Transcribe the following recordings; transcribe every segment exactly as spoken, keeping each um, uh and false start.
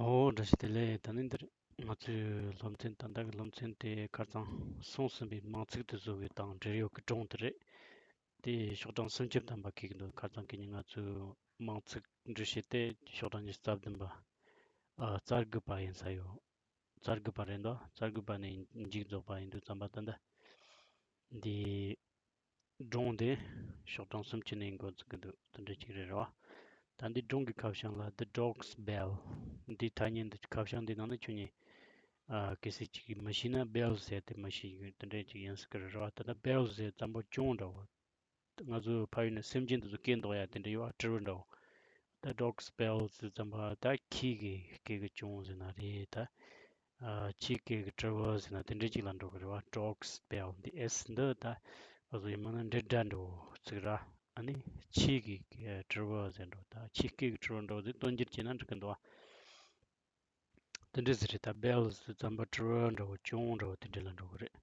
ཨོ། བཀྲ་ཤིས་བདེ་ལེགས། ད་ནི་འདིར་ང་ཚོའི་སློབ་ཚན། ད་ལྟ་གི་སློབ་ཚན་དེ་ཁ་སང་སོང་ཟིན་པའི་མིང་ཚིག་དེ་བཟོ་བའི་དང་འབྲེལ་ཡོད་ཀྱི་སྒྲུང་དེ་རེད། དེ་ཤོག་གྲངས་སུམ་ཅུ་ཐམ་པ་འཁེལ་གྱི་འདུག་ཁ་སང་གི་ཉིན་ང་ཚོས་མིང་ཚིག་འབྲི་བྱེད་དེ་ཤོག་གྲངས་ཉི་ཤུ་རྩ་བདུན་པ། ཨ། རྩ་དགུ་པ་ཡིན་ས་ཡོད། རྩ་དགུ་པ་རེད་འདུག་རྩ་དགུ་པ་ནས་མཇུག་རྫོགས་པ་ཡིན་དུས་ཙམ་པ། ད་ལྟ་འདི་སྒྲུང་དེ་ཤོག་གྲངས་སུམ་ཅུ་ནས་འགོ་འཛུགས་ཀྱི་འདུག་དེ་འདྲ་ཅིག་རེད། རེད་བ། ད་འདི་སྒྲུང་གི་ཁ་བྱང་ལ། The dog's bell. འདི་ཐ་སྙད་འདི། ཁ་བྱང་འདི་ནང་ན་ཁྱོད་ཉིད། ཨ། གལ་སྲིད་ཅིག་མི་ཤེས་ན། bell ཟེར་དེ་མི་ཤེས་ཀྱི་དེ་འདྲ་ཅིག་ཡིན་སྲིད་ཀྱི་རེད། རེད་བ། ད་ལྟ་bell ཟེར་ཙམ་པ་གྱོང་འདྲ་བོ། ང་ཚོ་ཕ་ཡུལ་ནས་སེམས་ཅན་དེ་ཚོ་སྐད་འདོགས་ཡ་དེ་འདྲ་ཡོད་བ། དྲིལ་བུ་འདྲ་བོ། ད་dog's bell ཟེར་ཙམ་པ་ད་ཁྱི་གི་སྐད་ཀྱི་གྱོང་ཟེར་ན་རེད། ད། ཨ། ཁྱི་སྐད་ཀྱི་དྲིལ་བུ་ཟེར་ན་དེ་འདྲ་ཅིག་ལ་འགྲོ་གི་རེད་བ། dog's bell. འདི་S འདི་ད་ང་ཚོ་ཡིན་མིན་ན་འབྲེལ་སྒྲ་འདྲ་བོ་ཚིག་ར། ཨ་ནི་ཁྱི་གི་དྲིལ་བུ་ཟེར་འགྲོ། ད་ཁྱི་སྐད་ཀྱི་དྲིལ་བུ་འདྲ་བོ་ཟེར་དོན་འགྱུར་བྱས་ན་འགྲིག་གི་འདུག་བ། དེ་འདྲ་ཟིག་རེད། ད་bell ཟེར་ཙམ་པ་དྲིལ་བུ་འདྲ་བོ། གྱོང་འདྲ་བོ་དེ་འདྲ་ལ་འགྲོ་གི་རེད།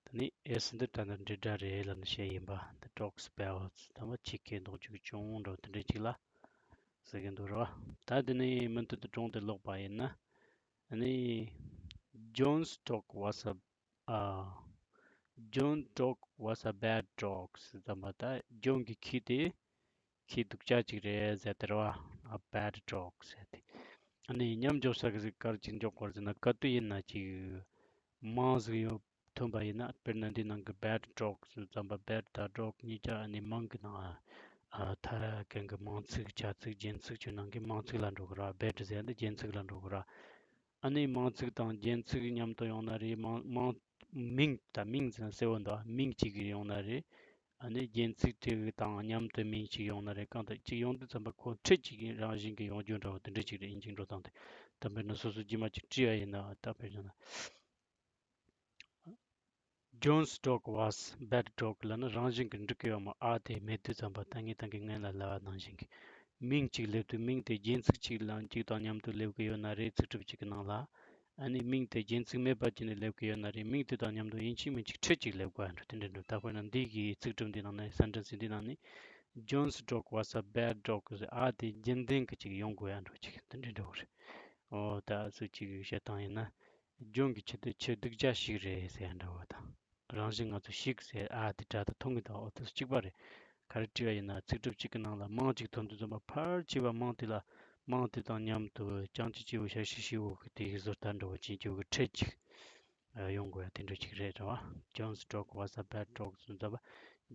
ད་ནི་S འདི་ད་ནི་འབྲེལ་སྒྲ་རེད་ལབ་ནས་བཤད་ཡིན་པ། The dog's bell ཟེར་ཙམ་པ་ཁྱི་སྐད་འདོགས་རྒྱུ་གི་གྱོང་འདྲ་བོ་དེ་འདྲ་ཅིག་ལ་ཟེར་གི་འདུག་རེད་བ། ད་དེ་ནས་མུ་མཐུད་དུ་སྒྲུང་དེ་ཀློག་པ་ཡིན་ན། ཨ་ནི། John's dog was a, uh, John's dog was a bad dog ཟེར་ཙམ་པ། ད་ཇོན་གྱི་ཁྱི་དེ་ཁྱི་སྡུག་ཅག་ཅིག་རེད་ཟེར་དེ་རེད་བ། A bad dog ཟེར་དེ། ཨ་ནི་མཉམ་འཇོག་བྱ་གི་ཟིག་ག་རེ་ཅིག་འཇོག་དགོས་ཟེར་ན། ག་དུས་ཡིན་ན་ཅིག་མིང་ཟིག་ཡོད་ཐོན་པ་ཡིན་ན། དཔེར་ན་འདི་ནང་གི་bad dog ཟེར་ཙམ་པ་bad དང་dog གཉིས་ཀ་ཨ་ནི་མིང་གི་ནང་། ཨ། ཐ་ར་གན་གི་མིང་ཚིག་བྱ་ཚིག་རྒྱན་ཚིག་ཆོ་ནང་གི་མིང་ཚིག་ལ་འགྲོ་གི་ར། bad ཟེར་ཡ་འདི་རྒྱན་ཚིག་ལ་འགྲོ་གི་ར། ཨ་ནི་མིང་ཚིག་དང་རྒྱན་ཚིག་མཉམ་དུ་ཡོང་ན་རེད། མིང་མིང་མིང་ད་མིང་ཟེར་ན་གསལ་བོ་འདུག་མིང་གཅིག་གི་ཡོང་ན་རེད། ཨ་ནི་རྒྱན་ཚིག་དེ་དང་མཉམ་དུ་མིང་གཅིག་ཡོང་ན་རེད། གང་ལྟར་གཅིག་ཡོང་དུས་ཙམ་པ་ཁོ་ཕྲད་གཅིག་གི་རང་བཞིན་གྱི་ཡོང་རྒྱུ་འདྲ་བོ་དེ་འདྲ་ཅིག་རེད། ཡིན་གཅིག་འགྲོ་སྟངས་དེ། ད་དཔེར་ན་སོ་སོ་རྗེས་མ་ཅིག་བྲིས་པ་ཡིན་ན། ད་དཔེར་ན། John's dog was bad dog ལབ་ན་རང་བཞིན་གྱིས་འགྲིག་གི་ཡོད་མོད། ཨ་དེ་མེད་དུས་ཙམ་པ་ད་ངས་ད་གིན་སྔོན་ལ་ལབ་པ་ནང་བཞིན་གྱི། མིང་གཅིག་སླེབས་དུས་མིང་དེ་རྒྱན་ཚིག་གཅིག་ལ་གཅིག་དང་མཉམ་དུ་སླེབས་ཀྱི་ཡོད་ན་རེད། ཚིག་གྲུབ་གཅིག་གི་ནང་ལ། ཨ་ནི་མིང་དེ་རྒྱན་ཚིག་མེད་པ་བྱས་ནས་སླེབས་ཀྱི་ཡོད་ན་རེད། མིང་དེ་དང་མཉམ་དུ་ཡིན་གཅིག་མིན་གཅིག་ཕྲད་གཅིག་སླེབས་དགོས་ཡ་འདྲ་དེ་འདྲ་འདྲ། ད་དཔེར་ན་འདི་གི་ཚིག་གྲུབ་འདི་ནང་ནས། སེན་ཊེན་སི་འདི་ནང་ནས། John's dog was a bad dog ཟེར། ཨ་དེ་རྒྱུན་ལྡན་གྱི་ཅིག་ཡོང་དགོས་ཡ་འདྲ་ཅིག་དེ་འདྲ་འདྲ་བོ་རེད། ཨོ། ད་སུ་གཅིག་གིས་བཤད་སྟངས་ཡིན་ན། ཇོན་གྱི་ཁྱི་དེ་ཁྱི་སྡུག་ཅག་ཞིག་རེད་ཟེར་ཡ་འདྲ་བོ་དང་། རང་བཞིན་ང་ཚོ་ཞིག་ཟེར་ཨ་དེ་སྒྲ་དེ་མཐོང་གི་འདུག་ཨོ་དེ་གཅིག་པ་རེད། ག་རེ་བྲིས་པ་ཡིན་ན། ཚིག་གྲུབ་གཅིག་གི་ནང་ལ་མིང་གཅིག་ཐོན་དུས་ཙམ་པ་ཕལ་ཆེ་བ་མིང་དེ་ལ། མིང་དེ་དང་མཉམ་དུ་ཅང་ཅི་ཅི་བོ་ཤ་ཤི་ཤི་བོ་གི་དེ་གི་བཟོ་ལྟ་འདྲ་བོ་ཅིག་ཅིག་གི་ཕྲད་ཅིག་ཡོང་དགོས་ཡ་དེ་འདྲ་ཅིག་རེད། རེད་བ། John's dog was a bad dog ཟེར་ཙམ་པ།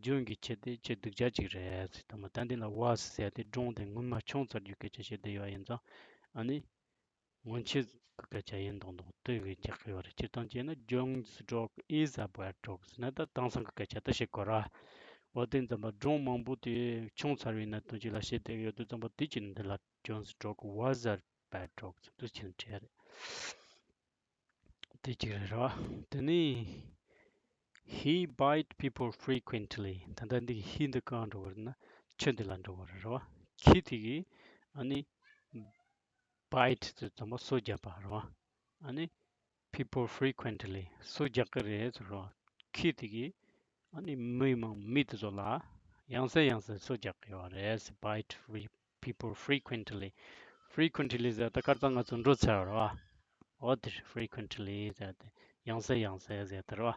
ཇོན་གྱི་ཁྱི་དེ་ཁྱི་སྡུག་ཅག་ཅིག་རེད་ཟེར། ད་མ་ད་འདི་ལ་was ཟེར་དེ་སྒྲུང་དེ་སྔོན་མ་བྱུང་ཚར་རྒྱུ་སྐད་ཆ་བཤད་བསྡད་ཡོད་ཡིན་ཙང་། ཨ་ནི། སྔོན་ཆད་ཀྱི་སྐད་ཆ་ཡིན་མདོག་མདོག་དེ་གི་རྒྱག་གི་ཡོད་རེད། སྤྱིར་བཏང་བྱས་ན། John's dog is a bad dog ཟེར་ན་ད་དེང་སང་གི་སྐད་ཆ་ད་བཤད་དགོས་ར། འོ་དེ་ཙམ་པ་སྒྲུང་མང་པོ་དེ་བྱུང་ཚར་བའི་གནད་དོན་ཅིག་ལ་བཤད་བསྡད་ཡོད་དུས་ཙམ་པ། དེ་ཅི་ནས་འདི་ལ་John's dog was a bad dog ཟེར་དུས་ཅི་ནས་བྲིས་རེད། དེ་གཅིག་རེད་ར། དེ་ནས་he bite people frequently. ད་ལྟ་འདི་གི་he འདི་གང་འགྲོ་གི་རེད་ན། ཁྱི་འདི་ལ་འགྲོ་གི་རེད་ར། ཁྱི་དེ་གིས་ཨ་ནི་bite ཟེར་ཙམ་པ་སོ་བརྒྱབ་པ་ར། ཨ་ནི་people frequently སོ་རྒྱག་གི་རེད་ཟེར་ར། ཁྱི་དེ་གིས་ཨ་ནི་མི་མང་མི་དེ་ཚོ་ལ་ཡང་སེ་ཡང་སེ་སོ་རྒྱག་གི་ཡོད་རེད། Bite fre- people frequently. Frequently ཟེར་ད་ཁ་སང་ང་ཚོ་འགྲོ་ཚར་བ་རེད་བ། འོ་དེ་frequently ཟེར་ཏེ་ཡང་སེ་ཡང་སེ་ཟེར་དེ་རེད་བ།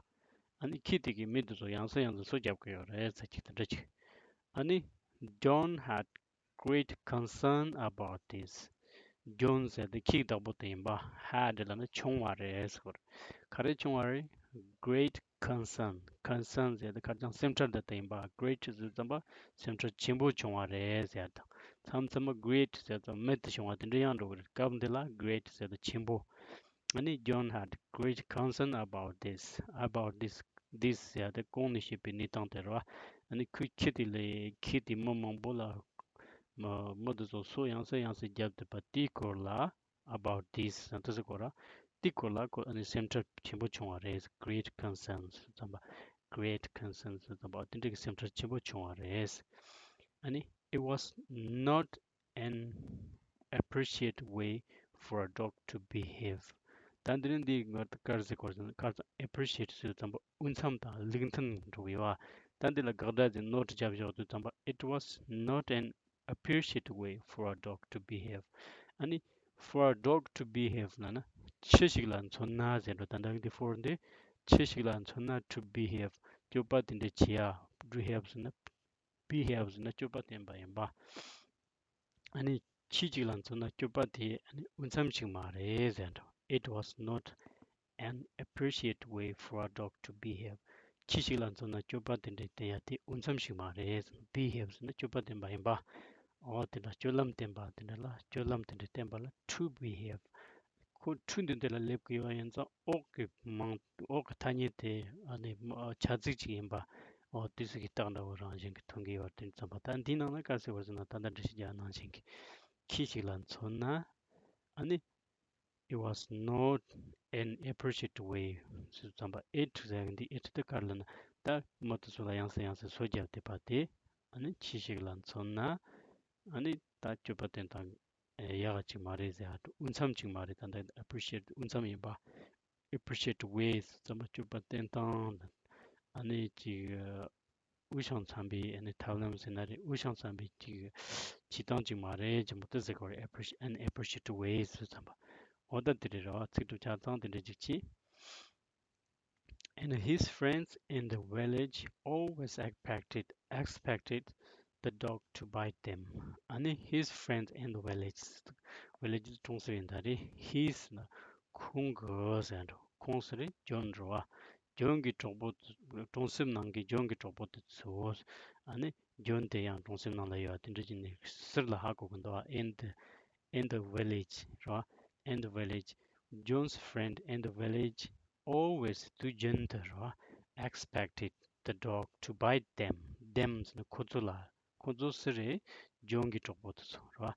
ཨ་ནི་ཁྱི་དེ་གིས་མི་དེ་ཚོ་ཡང་སེ་ཡང་སེ་སོ་རྒྱབ་ཀྱི་ཡོད་རེད་ཟེར་གྱི་དེ་འདྲ་ཅིག་ཨ་ནི། John had great concern about this. ཇོན་ཟེར་དེ་ཁྱི་བདག་པོ་དེ་ཡིན་པ། Had ལབ་ན་བྱུང་བ་རེད་ཟེར་བ་རེད། ག་རེ་བྱུང་བ་རེད། Great concern. Concern ཟེར་དེ་ཁ་སང་སེམས་ཁྲལ་དེ་དེ་ཡིན་པ། Great ཟེར་ཙམ་པ་སེམས་ཁྲལ་ཆེན་པོ་བྱུང་བ་རེད་ཟེར་དང་། མཚམས་མཚམས་མ་great ཟེར་ཙམ་མེད་དུ་བྱུང་བ་དེ་འདྲ་ཡང་འགྲོ་གི་རེད། སྐབས་འདི་ལ་great ཟེར་དེ་ཆེན་པོ། ཨ་ནི། John had great concern about this, about this, this ཟེར་དེ་གོང་ནས་བཤད་པའི་གནས་སྟངས་དེ་རེད་བ། ཨ་ནི་ཁོས་ཁྱི་དེ་ལ། ཁྱི་དེ་མི་མང་པོ་ལ། མི་མི་དེ་ཚོ་སོ་ཡང་སེ་ཡང་སེ་བརྒྱབ་བསྡད་པ་དེའི་སྐོར་ལ། About this ཟེར་དེ་ཚོའི་སྐོར་ལ། དེའི་སྐོར་ལ་ཁོ་ཨ་ནི་སེམས་ཁྲལ་ཆེན་པོ་བྱུང་བ་རེད། Great concern ཟེར་ཙམ་པ། Great concern ཟེར་ཙམ་པ་དེ་འདྲ་གི་སེམས་ཁྲལ་ཆེན་པོ་བྱུང་བ་རེད། ཨ་ནི། It was not an appropriate way for a dog to behave. ད་འདི་ནི་འདི་ང་ད་ག་རེ་ཟེར་དགོས་ཟེར་ན། ག་རེ་ཟེར། Appropriate ཟེར་ཙམ་པ་འོས་འཚམ་དང་ལུགས་མཐུན་འགྲོ་གི་ཡོད་བ། ད་འདི་ལ་དགག་སྒྲ་ཟེར་not བརྒྱབ་བཞག་དུས་ཙམ་པ། It was not an appropriate way for a dog to behave. ཨ་ནི། for a dog to behave ལབ་ན་ཁྱི་ཞིག་ལ་མཚོན་ན་ཟེར་འགྲོ། ད་ལྟ་འདི་for འདི་ཁྱི་ཞིག་ལ་མཚོན་ན། to behave སྤྱོད་པ་དེ་འདྲ་བྱེད་ཡ། behave ཟེར་ན་behave ཟེར་ན་སྤྱོད་པ་བསྟན་པ་ཡིན་པ། ཨ་ནི་ཁྱི་གཅིག་ལ་མཚོན་ན་སྤྱོད་པ་དེ་ཨ་ནི་འོས་འཚམ་ཞིག་མ་རེད་ཟེར་འགྲོ། It was not an appropriate way for a dog to behave. ཁྱི་ཞིག་ལ་མཚོན་ན་སྤྱོད་པ་དེ་འདྲའི་བསྟན་ཡ་དེ་འོས་འཚམ་ཞིག་མ་རེད། Behave ཟེར་ན་སྤྱོད་པ་བསྟན་པ་ཡིན་པ། འོ་དེ་འདྲ་སྤྱོད་ལམ་བསྟན་པ་དེ་འདྲ་ལ། སྤྱོད་ལམ་དེ་འདྲ་བསྟན་པ་ལ་to behave. ཁོ་ཁྲུས་འདུན་དེ་ལ་སླེབས་ཀྱི་ཡོད་ཡིན་ཙང་འོག་གི་མིང་འོག་གི་ཐ་སྙད་དེ་ཨ་ནི་ཆ་ཚིག་ཅིག་ཡིན་པ། འོ་དུས་སུ་གི་རྟགས་འདྲ་བོ་རང་བཞིན་གྱི་ཐོན་གྱི་ཡོད་དེ་ཙམ་པ། ད་འདིའི་ནང་ན་ག་རེ་ཟེར་བ་ཟེར་ན། ད་ལྟ་འགྲེལ་བཤད་རྒྱག་ནང་བཞིན་གྱི་ཁྱི་ཞིག་ལ་མཚོན་ན་ཨ་ནི། It was not an appropriate way ཟེར་ཙམ་པ། It ཟེར་གི་འདི་it དེ་ག་རེ་ལབ་ན། ད་མ་དུ་སུ་ལ་ཡང་སེ་ཡང་སེ་སོ་བརྒྱབ་བསྡད་པ་དེ་ཨ་ནི་ཁྱི་ཞིག་ལ་མཚོན་ན་ཨ་ནི་ད་སྤྱོད་པ་བསྟན་སྟངས་ཡག་ག་ཅིག་མ་རེད་ཟེར། འོས་འཚམ་ཅིག་མ་རེད། ད་ལྟ་appropriate འོས་འཚམ་ཡིན་པ། Appropriate way ཟེར་ཙམ་པ་སྤྱོད་པ་བསྟན་སྟངས་ཨ་ནི་ཅིག་འོས་ཤིང་འཚམ་པའི་ཨ་ནི་ཐབས་ལམ་ཟེར་ན་རེད། འོས་ཤིང་འཚམ་པའི་ཅིག་བྱེད་སྟངས་ཅིག་མ་རེད་ཅེས་མོ་དེ་ཟེར་གོ་རེད། Appropriate- an appropriate way ཟེར་ཙམ་པ། འོ་ད་དེ་རེད་ར་བ། ཚིག་གྲུབ་ཆ་ཚང་དེ་འདྲ་ཅིག་བྱས། And his friends in the village always expected expected the dog to bite them. ཨ་ནི་his friends in the village, village གྲོང་གསེབ་ཡིན་ད་རེད། His ན་ཁོང་གི་ཟེར་འགྲོ། ཁོང་ཟེར་རེད། ཇོན་འགྲོ་བ། ཇོན་གྱི་གྲོགས་པོ་དེ་གྲོང་གསེབ་ནང་གི་ཇོན་གྱི་གྲོགས་པོ་དེ་ཚོ། ཨ་ནི་ཇོན་དེ་ཡང་གྲོང་གསེབ་ནང་ལ་ཡོད་པ་དེ་འདྲ་ཅིག་ནས་ཟུར་ལ་ཧ་གོ་གི་འདུག་བ། In the in the village ར། In the village, John's friend in the village always དུ་རྒྱུན་དུ་ར། Expected the dog to bite them. Them ཟེར་ན་ཁོ་ཚོ་ལ། ཁོ་ཚོ་ཟེར་རེད། ཇོན་གྱི་གྲོགས་པོ་དེ་ཚོ་ར།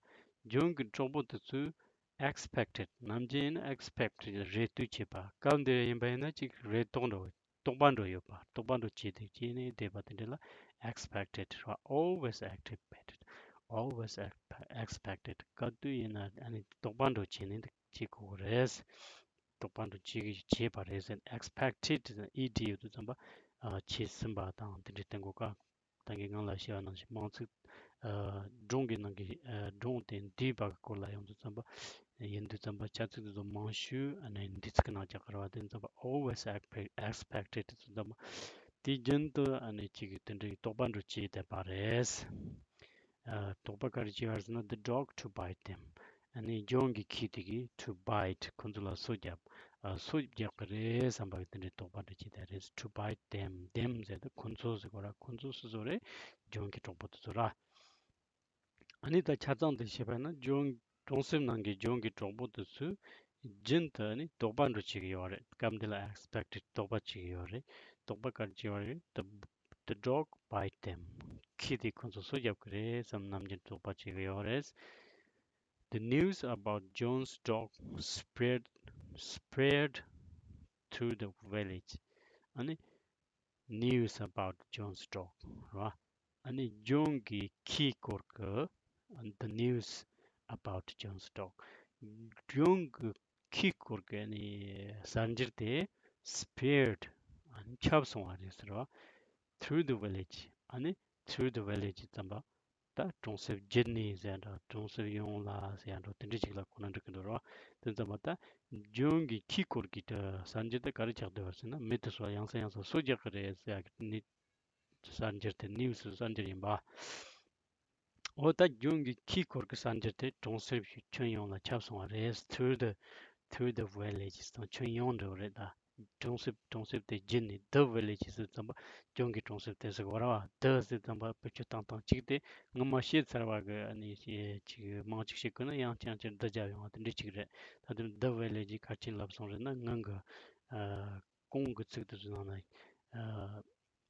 ཇོན་གྱི་གྲོགས་པོ་དེ་ཚོས་expected ནམ་རྒྱུན་ཡིན་ན་expected རེ་ལྟོས་བྱེད་པ། སྐབས་འདིར་ཡིན་པ་ཡིན་ན་ཅིག་རེ་དོགས་འགྲོ། དོགས་པ་འགྲོ་ཡོད་པ། དོགས་པ་འགྲོ་བྱེད་དེ་བྱས་ནས་བསྡད་པ་དེ་འདྲ་ལ་expected ར། Always expected. Always expected. ག་དུས་ཡིན་ན་ཨ་ནི་དོགས་པ་འགྲོ་བྱས་ནས་འདི་བྱེད་དགོས་རེད། དོགས་པ་འགྲོ་བྱེད་ཀྱི་བྱེད་པ་རེད་ཟེར། Expected ed ཡོད་དུས་ཙམ་པ་ཨ་བྱས་ཟིན་པ་དང་དེ་འདྲ་བསྟན་དགོས་ཀ། ད་གིན་སྔོན་ལ་བཤད་པ་ནང་བཞིན་མང་ཚིག་ཨ་སྒྲུང་གི་ནང་གི་ཨ་སྒྲུང་དེ་འདུས་པ་གི་སྐོར་ལ་ཡོང་དུས་ཙམ་པ་ཡིན་དུས་ཙམ་པ་ཆ་ཚིག་དེ་ཚོ་མང་ཤོས་ཨ་ནི་འདུས་ཚིག་གི་ནང་རྒྱག་གི་རེད་བ། དེ་ཙམ་པ་always expe- expected དེ་ཙམ་པ་དུས་རྒྱུན་དུ་ཨ་ནི་གཅིག་གི་དེ་འདྲའི་དོགས་པ་འགྲོ་བྱེད་བསྡད་པ་རེད། ཨ་དོགས་པ་ག་རེ་བྱས་པ་རེད་ཟེར་ན། The dog to bite them. ཨ་ནི་ཇོན་གྱི་ཁྱི་དེ་གིས་to bite ཁོ་ཚོ་ལ་སོ་བརྒྱབ། ཨ་སོ་བརྒྱབ་ཀྱི་རེད་བསམ་པ་གི་དེ་འདྲའི་དོགས་པ་འདྲ་ཅིག་དེ་རེད། To bite them. Them ཟེར་དུས་ཁོ་ཚོ་ཟེར་དགོས་ར། ཁོ་ཚོ་སུ་ཚོ་རེད། ཇོན་གྱི་གྲོགས་པོ་དེ་ཚོ་ར། ཨ་ནི་ད་ཆ་ཚང་དེ་བཤད་པ་ན་ཇོན་གྲོང་གསེབ་ནང་གི་ཇོན་གྱི་གྲོགས་པོ་དེ་ཚོས་རྒྱུན་དུ་ཨ་ནི་དོགས་པ་འགྲོ་བྱེད་ཀྱི་ཡོད་རེད། སྐབས་འདི་ལ་expected དོགས་པ་བྱེད་ཀྱི་ཡོད་རེད། དོགས་པ་ག་རེ་བྱེད་པ་རེད། The, the dog bite them. ཁྱི་དེ་ཁོ་ཚོ་སོ་བརྒྱབ་ཀྱི་རེད་བསམ་ནམ་རྒྱུན་དོགས་པ་བྱེད་ཀྱི་ཡོད་རེད། The news about John's dog spread spread through the village. ཨ་ནི་news about John's dog ར། ཨ་ནི་ཇོན་གྱི་ཁྱིའི་སྐོར་གྱི། The news about John's dog. ཇོན་གྱི་ཁྱིའི་སྐོར་གྱི་ཨ་ནི་གསར་འགྱུར་དེ་spread ཨ་ནི་ཁྱབ་སོང་བ་རེད་ཟེར་བ། Through the village. ཨ་ནི་through the village ཙམ་པ། ད་གྲོང་གསེབ་བརྒྱུད་ནས་ཟེར་འདྲ། གྲོང་གསེབ་ཡོངས་ལ་ཟེར་འདྲ། དེ་འདྲ་ཅིག་ལ་གོ་ན་འགྲིག་གི་འདུག་ར། དེ་ཙམ་པ་ད་ཇོན་གྱི་ཁྱིའི་སྐོར་གྱི་གསར་འགྱུར་དེ་ག་རེ་ཆགས་བསྡད་པ་ཟེར་ན། མི་དེ་ཚོ་ཡང་སེ་ཡང་སེ་སོ་རྒྱག་གི་རེད་ཟེར་ཡག་གི་གསར་འགྱུར་དེ་news གསར་འགྱུར་ཡིན་པ། འོ་ད་ཇོན་གྱི་ཁྱིའི་སྐོར་གྱི་གསར་འགྱུར་དེ་གྲོང་གསེབ་ཁྱོན་ཡོངས་ལ་ཁྱབ་སོང་བ་རེད། Through the through the village དང་ཁྱོན་ཡོངས་འདྲ་བོ་རེད་ད། གྲོང་གསེབ་གྲོང་གསེབ་དེ་བརྒྱུད་ནས། The village ཟེར་ཙམ་པ་ཇོན་གྱི་གྲོང་གསེབ་དེ་ཟེར་གོ་ར་བ། The ཟེར་ཙམ་པ་བེད་སྤྱོད་བཏང་སྟངས་གཅིག་དེ་སྔོན་མ་བཤད་ཚར་བ་གི་ཨ་ནི་ཅིག་མང་ཅིག་བཤད་དགོས་ན་ཡང་བསྐྱར་བསྐྱར་the རྒྱབ་ཡོང་བ་དེ་འདྲ་གཅིག་རེད། ད་དུང་the village ག་རེ་བྱས་ནས་ལབ་སོང་རེད་ན། སྔོན་གྱི་ཨ་གོང་གི་ཚིག་དེ་ཚོའི་ནང་ན་ཨ་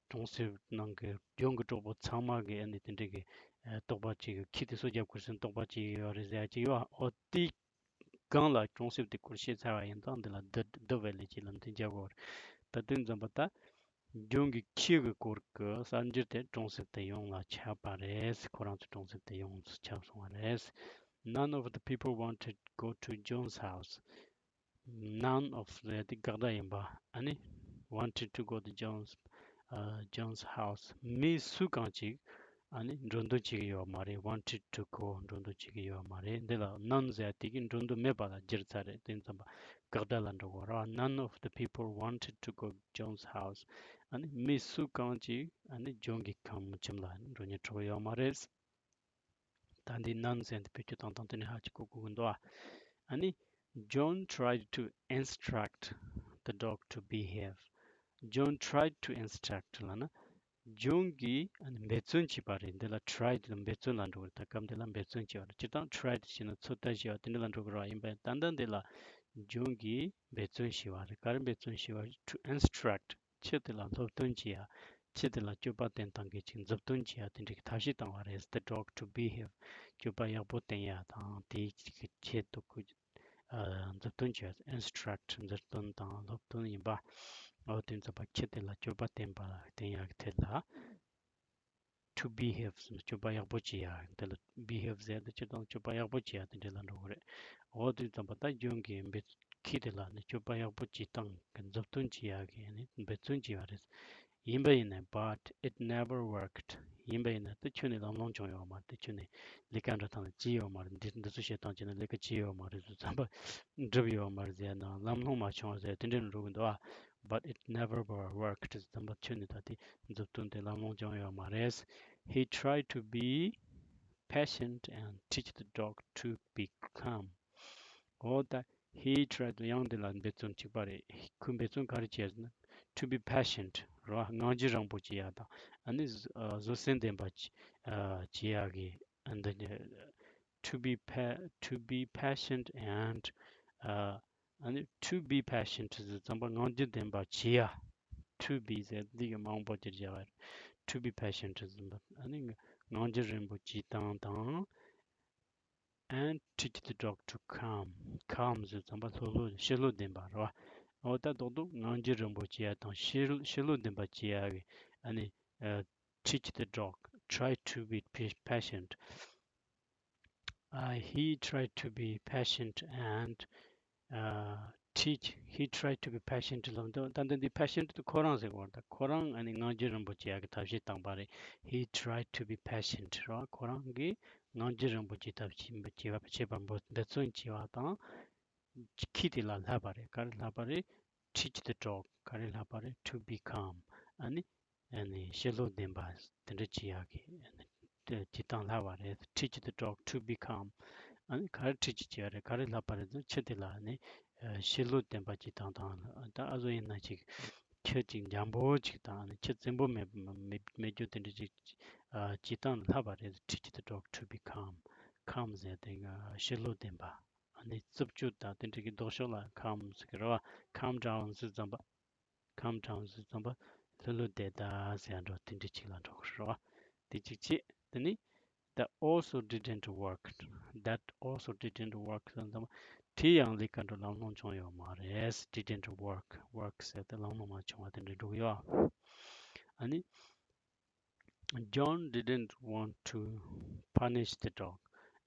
གྲོང་གསེབ་ནང་གི་ཇོན་གྱི་གྲོགས་པོ་ཚང་མ་གིས་ཨ་ནི་དེ་འདྲ་གི་ཨ་དོགས་པ་བྱེད་ཀྱི། ཁྱི་དེ་སོ་རྒྱབ་དགོས་ཟེར་ནས་དོགས་པ་བྱེད་ཀྱི་ཡོད་རེད་ཟེར་ཡ་ཅིག་ཡོད། འོ་དེ་གང་ལ་གྲོང་གསེབ་དེ་སྐོར་བཤད་ཚར་བ་ཡིན་ཙང་། འདི་ལ་the the village ལབ་འདི་རྒྱག་དགོས་རེད། ད་དེ་ཙམ་པ་ད་ཇོན་གྱི་ཁྱི་གི་སྐོར་གྱི་གསར་འགྱུར་དེ་གྲོང་གསེབ་དེ་ཡོངས་ལ་ཁྱབ་པ་རེད། ཁོ་རང་ཚོ་གྲོང་གསེབ་དེ་ཡོངས་སུ་ཁྱབ་སོང་བ་རེད། None of the people wanted to go to John's house. None of the དེ་དགག་སྒྲ་ཡིན་པ། ཨ་ནི་wanted to go to John's, uh, John's house. མི་སུ་གང་ཅིག་ ཨ་ནི་འགྲོ་འདུག་བྱེད་ཀྱི་ཡོད་མ་རེད། wanted to go འགྲོ་འདུག་བྱེད་ཀྱི་ཡོད་མ་རེད། འདི་ལ་none ཟེར་དེ་གི་འགྲོ་འདུག་མེད་པ་ལ་བསྒྱུར་ཚར་རེད། དེ་ཙམ་པ་དགག་སྒྲ་ལ་འགྲོ་གོ་ར། None of the people wanted to go John's house. ཨ་ནི་མི་སུ་གང་ཅིག་ཨ་ནི་ཇོན་གྱི་ཁང་ཁྱིམ་ལ་འགྲོ་སྙིང་བྲོ་གི་ཡོད་མ་རེད། ད་འདི་none ཟེར་འདི་བེད་སྤྱོད་བཏང་སྟངས་དེ་ནི་ཧ་ཅིག་གོ་དགོས་ཀྱི་འདུག་ཨ། ཨ་ནི། John tried to instruct the dog to behave. John tried to instruct ལབ་ན། ཇོན་གྱིས་ཨ་ནི་འབད་བརྩོན་བྱས་པ་རེད། འདི་ལ་tried ལ་འབད་བརྩོན་ལ་འགྲོ་གི་རེད། ད་སྐབས་འདི་ལ་འབད་བརྩོན་བྱས་པ་རེད། སྤྱིར་བཏང་tried བྱས་ན་ཚོད་ལྟ་བྱས་པ་དེ་འདྲ་ལ་འགྲོ་གི་རེད་བ། ཡིན་པ་ཡིན་ད་ལྟ་འདི་ལ་ཇོན་གྱིས་འབད་བརྩོན་བྱས་པ་རེད། ག་རེ་འབད་བརྩོན་བྱས་པ་རེད། To instruct ཁྱི་དེ་ལ་སློབ་སྟོན་བྱེད་ཡ། ཁྱི་དེ་ལ་སྤྱོད་པ་བསྟེན་སྟངས་ཀྱི་ཅིག་མཛུབ་སྟོན་བྱེད་ཡ་དེ་འདྲའི་ཐབས་ཤེས་བཏང་བ་རེད། The dog to behave སྤྱོད་པ་ཡག་པོ་བསྟེན་ཡ་དང་དེའི་ཅིག་གི་ཆེད་དུ་ཁོས་ཨ་མཛུབ་སྟོན་བྱེད་ཡ། Instruct མཛུབ་སྟོན་དང་སློབ་སྟོན་ཡིན་པ། འོ་དེ་ཙམ་པ་ཁྱི་དེ་ལ་སྤྱོད་པ་བསྟེན་པ་བསྟེན་ཡ་གི་ཐད་ལ། To behave ཟེར་ན་སྤྱོད་པ་ཡག་པོ་བྱེད་ཡ། དེ་ལ་behave ཟེར་ཡ་དེ་སྤྱིར་བཏང་སྤྱོད་པ་ཡག་པོ་བྱེད་ཡ་དེ་འདྲ་ལ་འགྲོ་གི་རེད། འོ་དེ་ཙམ་པ་ད་ཇོན་གྱིས་འབད་ཁྱི་དེ་ལ་ནི་སྤྱོད་པ་ཡག་པོ་བྱེད་སྟངས་ཀྱི་མཛུབ་སྟོན་བྱེད་ཡ་གི་ནི་འབད་བརྩོན་བྱས་པ་རེད། ཡིན་པ་ཡིན་ནའི་but it never worked ཡིན་པ་ཡིན་ན་དེ་ཁྱོན་ནས་ལམ་ལྷོང་བྱུང་ཡོད་མ་རེད། དེ་ཁྱོན་ནས་ལས་ཀ་འགྲོ་སྟངས་ལ་བྱས་ཡོད་མ་རེད། འདི་འདི་ཚོ་བྱེད་སྟངས་བྱས་ན་ལས་ཀ་བྱས་ཡོད་མ་རེད་ཟེར། ཙམ་པ་འགྲུབ་ཡོད་མ་རེད་ཟེར་ན་ལམ་ལྷོང་མ་བྱུང་བ་ཟེར་དེ་འདྲ་འགྲོ་གི་འདུག་ཨ། But it never worked ཙམ་པ་ཁྱོན་ནས་ད་དེ་མཛུབ་སྟོན་དེ་ལམ་ལྷོང་བྱུང་ཡོད་མ་རེད། He tried to be patient and teach the dog to be calm. འོ་ད་he tried ཡང་འདི་ལ་འབད་བརྩོན་གཅིག་པ་རེད། ཁོས་འབད་བརྩོན་ག་རེ་བྱས་ཟེར་ན། To be patient རོ། ངང་རྒྱུད་རིང་པོ་བྱེད་ཡ་དང་ཨ་ནི་བཟོད་བཟོད་བསྲན་ལྡན་པ་བྱེད་ཡ་གི་འདི་to be pa to be patient and ཨ་ནི་to be patient ཟེར་ཙམ་པ་ངང་རྒྱུད་ལྡན་པ་བྱེད་ཡ། To be ཟེར་འདི་གི་མང་པོ་ཅིག་བྱ་བ་རེད། To be patient ཟེར་ཙམ་པ་ཨ་ནི་ངང་རྒྱུད་རིང་པོ་བྱེད་སྟངས་དང་། And teach the dog to calm. Calm ཟེར་ཙམ་པ་ལྷོད་ལྷོད་ཞི་ལྷོད་ལྡན་པ་རེད་བ། འོ་ད་རྡོག་རྡོག་ངང་རྒྱུད་རིང་པོ་བྱེད་ཡ་དང་ཞི་ཞི་ལྷོད་ལྡན་པ་བྱེད་ཡ་གི་ཨ་ནི་ཨ་teach the dog, try to be pa- patient. Uh, he tried to be patient and uh, teach. He tried to be patient ལབ་འདུག་ད་འདི་འདི་patient དེ་ཁོ་རང་ཟེར་གོ་ད་ཁོ་རང་ཨ་ནི་ངང་རྒྱུད་རིང་པོ་བྱེད་ཡ་གི་ཐབས་ཤེས་བཏང་པ་རེད། He tried to be patient རོ། ཁོ་རང་གིས་ངང་རྒྱུད་རིང་པོ་བྱེད་ཐབས་ཤེས་བྱེད་པ་བྱེད་པ་འབད་བརྩོན་བྱས་པ་དང་། ཁྱི་དེ་ལ་ལྷག་པ་རེད། ག་རེ་ལྷག་པ་རེད། Teach the dog ག་རེ་ལྷག་པ་རེད། To be calm ཨ་ནི་ཨ་ནི་ཞི་ལྷོད་ལྡན་པ་དེ་འདྲ་བྱེད་ཡག་གི་ཨ་ནི་དེ་བྱེད་སྟངས་ལྷག་པ་རེད། Teach the dog to be calm ཨ་ནི་ག་རེ་teach བྱེད་ཡག་རེད། ག་རེ་ལྷག་པ་རེད་ཟེར་ན་ཁྱི་དེ་ལ་ཨ་ནི་ཨ་ཞི་ལྷོད་ལྡན་པ་བྱེད་སྟངས་དང་ད་ཨ་ཟོ་ཡིན་ན་ཅིག་ཁྱི་ཅིག་འཇམ་པོ་ཅིག་དང་ཨ་ནི་ཁྱི་བཙན་པོ་མེད་མེད་མེད་རྒྱུ་དེ་འདྲ་ཅིག་ཨ་བྱེད་སྟངས་ལྷག་པ་རེད། Teach the dog to be calm calm ཟེར་དེ་ཞི་ལྷོད་ལྡན་པ། ཨ་ནི་རྩུབ་སྤྱོད་དང་དེ་འདྲ་གི་ལྡོག་ཕྱོགས་ལ་calm ཟེར་གི་རེད་བ། Calm down ཟེར་ཙམ་པ། Calm down ཟེར་ཙམ་པ་ལྷོད་ལྷོད་བསྡད་ད་ཟེར་འགྲོ་དེ་འདྲ་ཅིག་ལ་འགྲོ་གི་རེད་བ། དེ་གཅིག་བྱས་དེ་ནི་That also didn't work. That also didn't work ཟེར་ཙམ་པ་དེ་ཡང་ལས་ཀ་འགྲོ་ལམ་ལྷོང་བྱུང་ཡོད་མ་རེད། Didn't work work ཟེར་ཏེ་ལམ་ལྷོང་མ་བྱུང་བ་དེ་འདྲ་འགྲོ་གི་ཡོད། ཨ་ནི། John didn't want to punish the dog.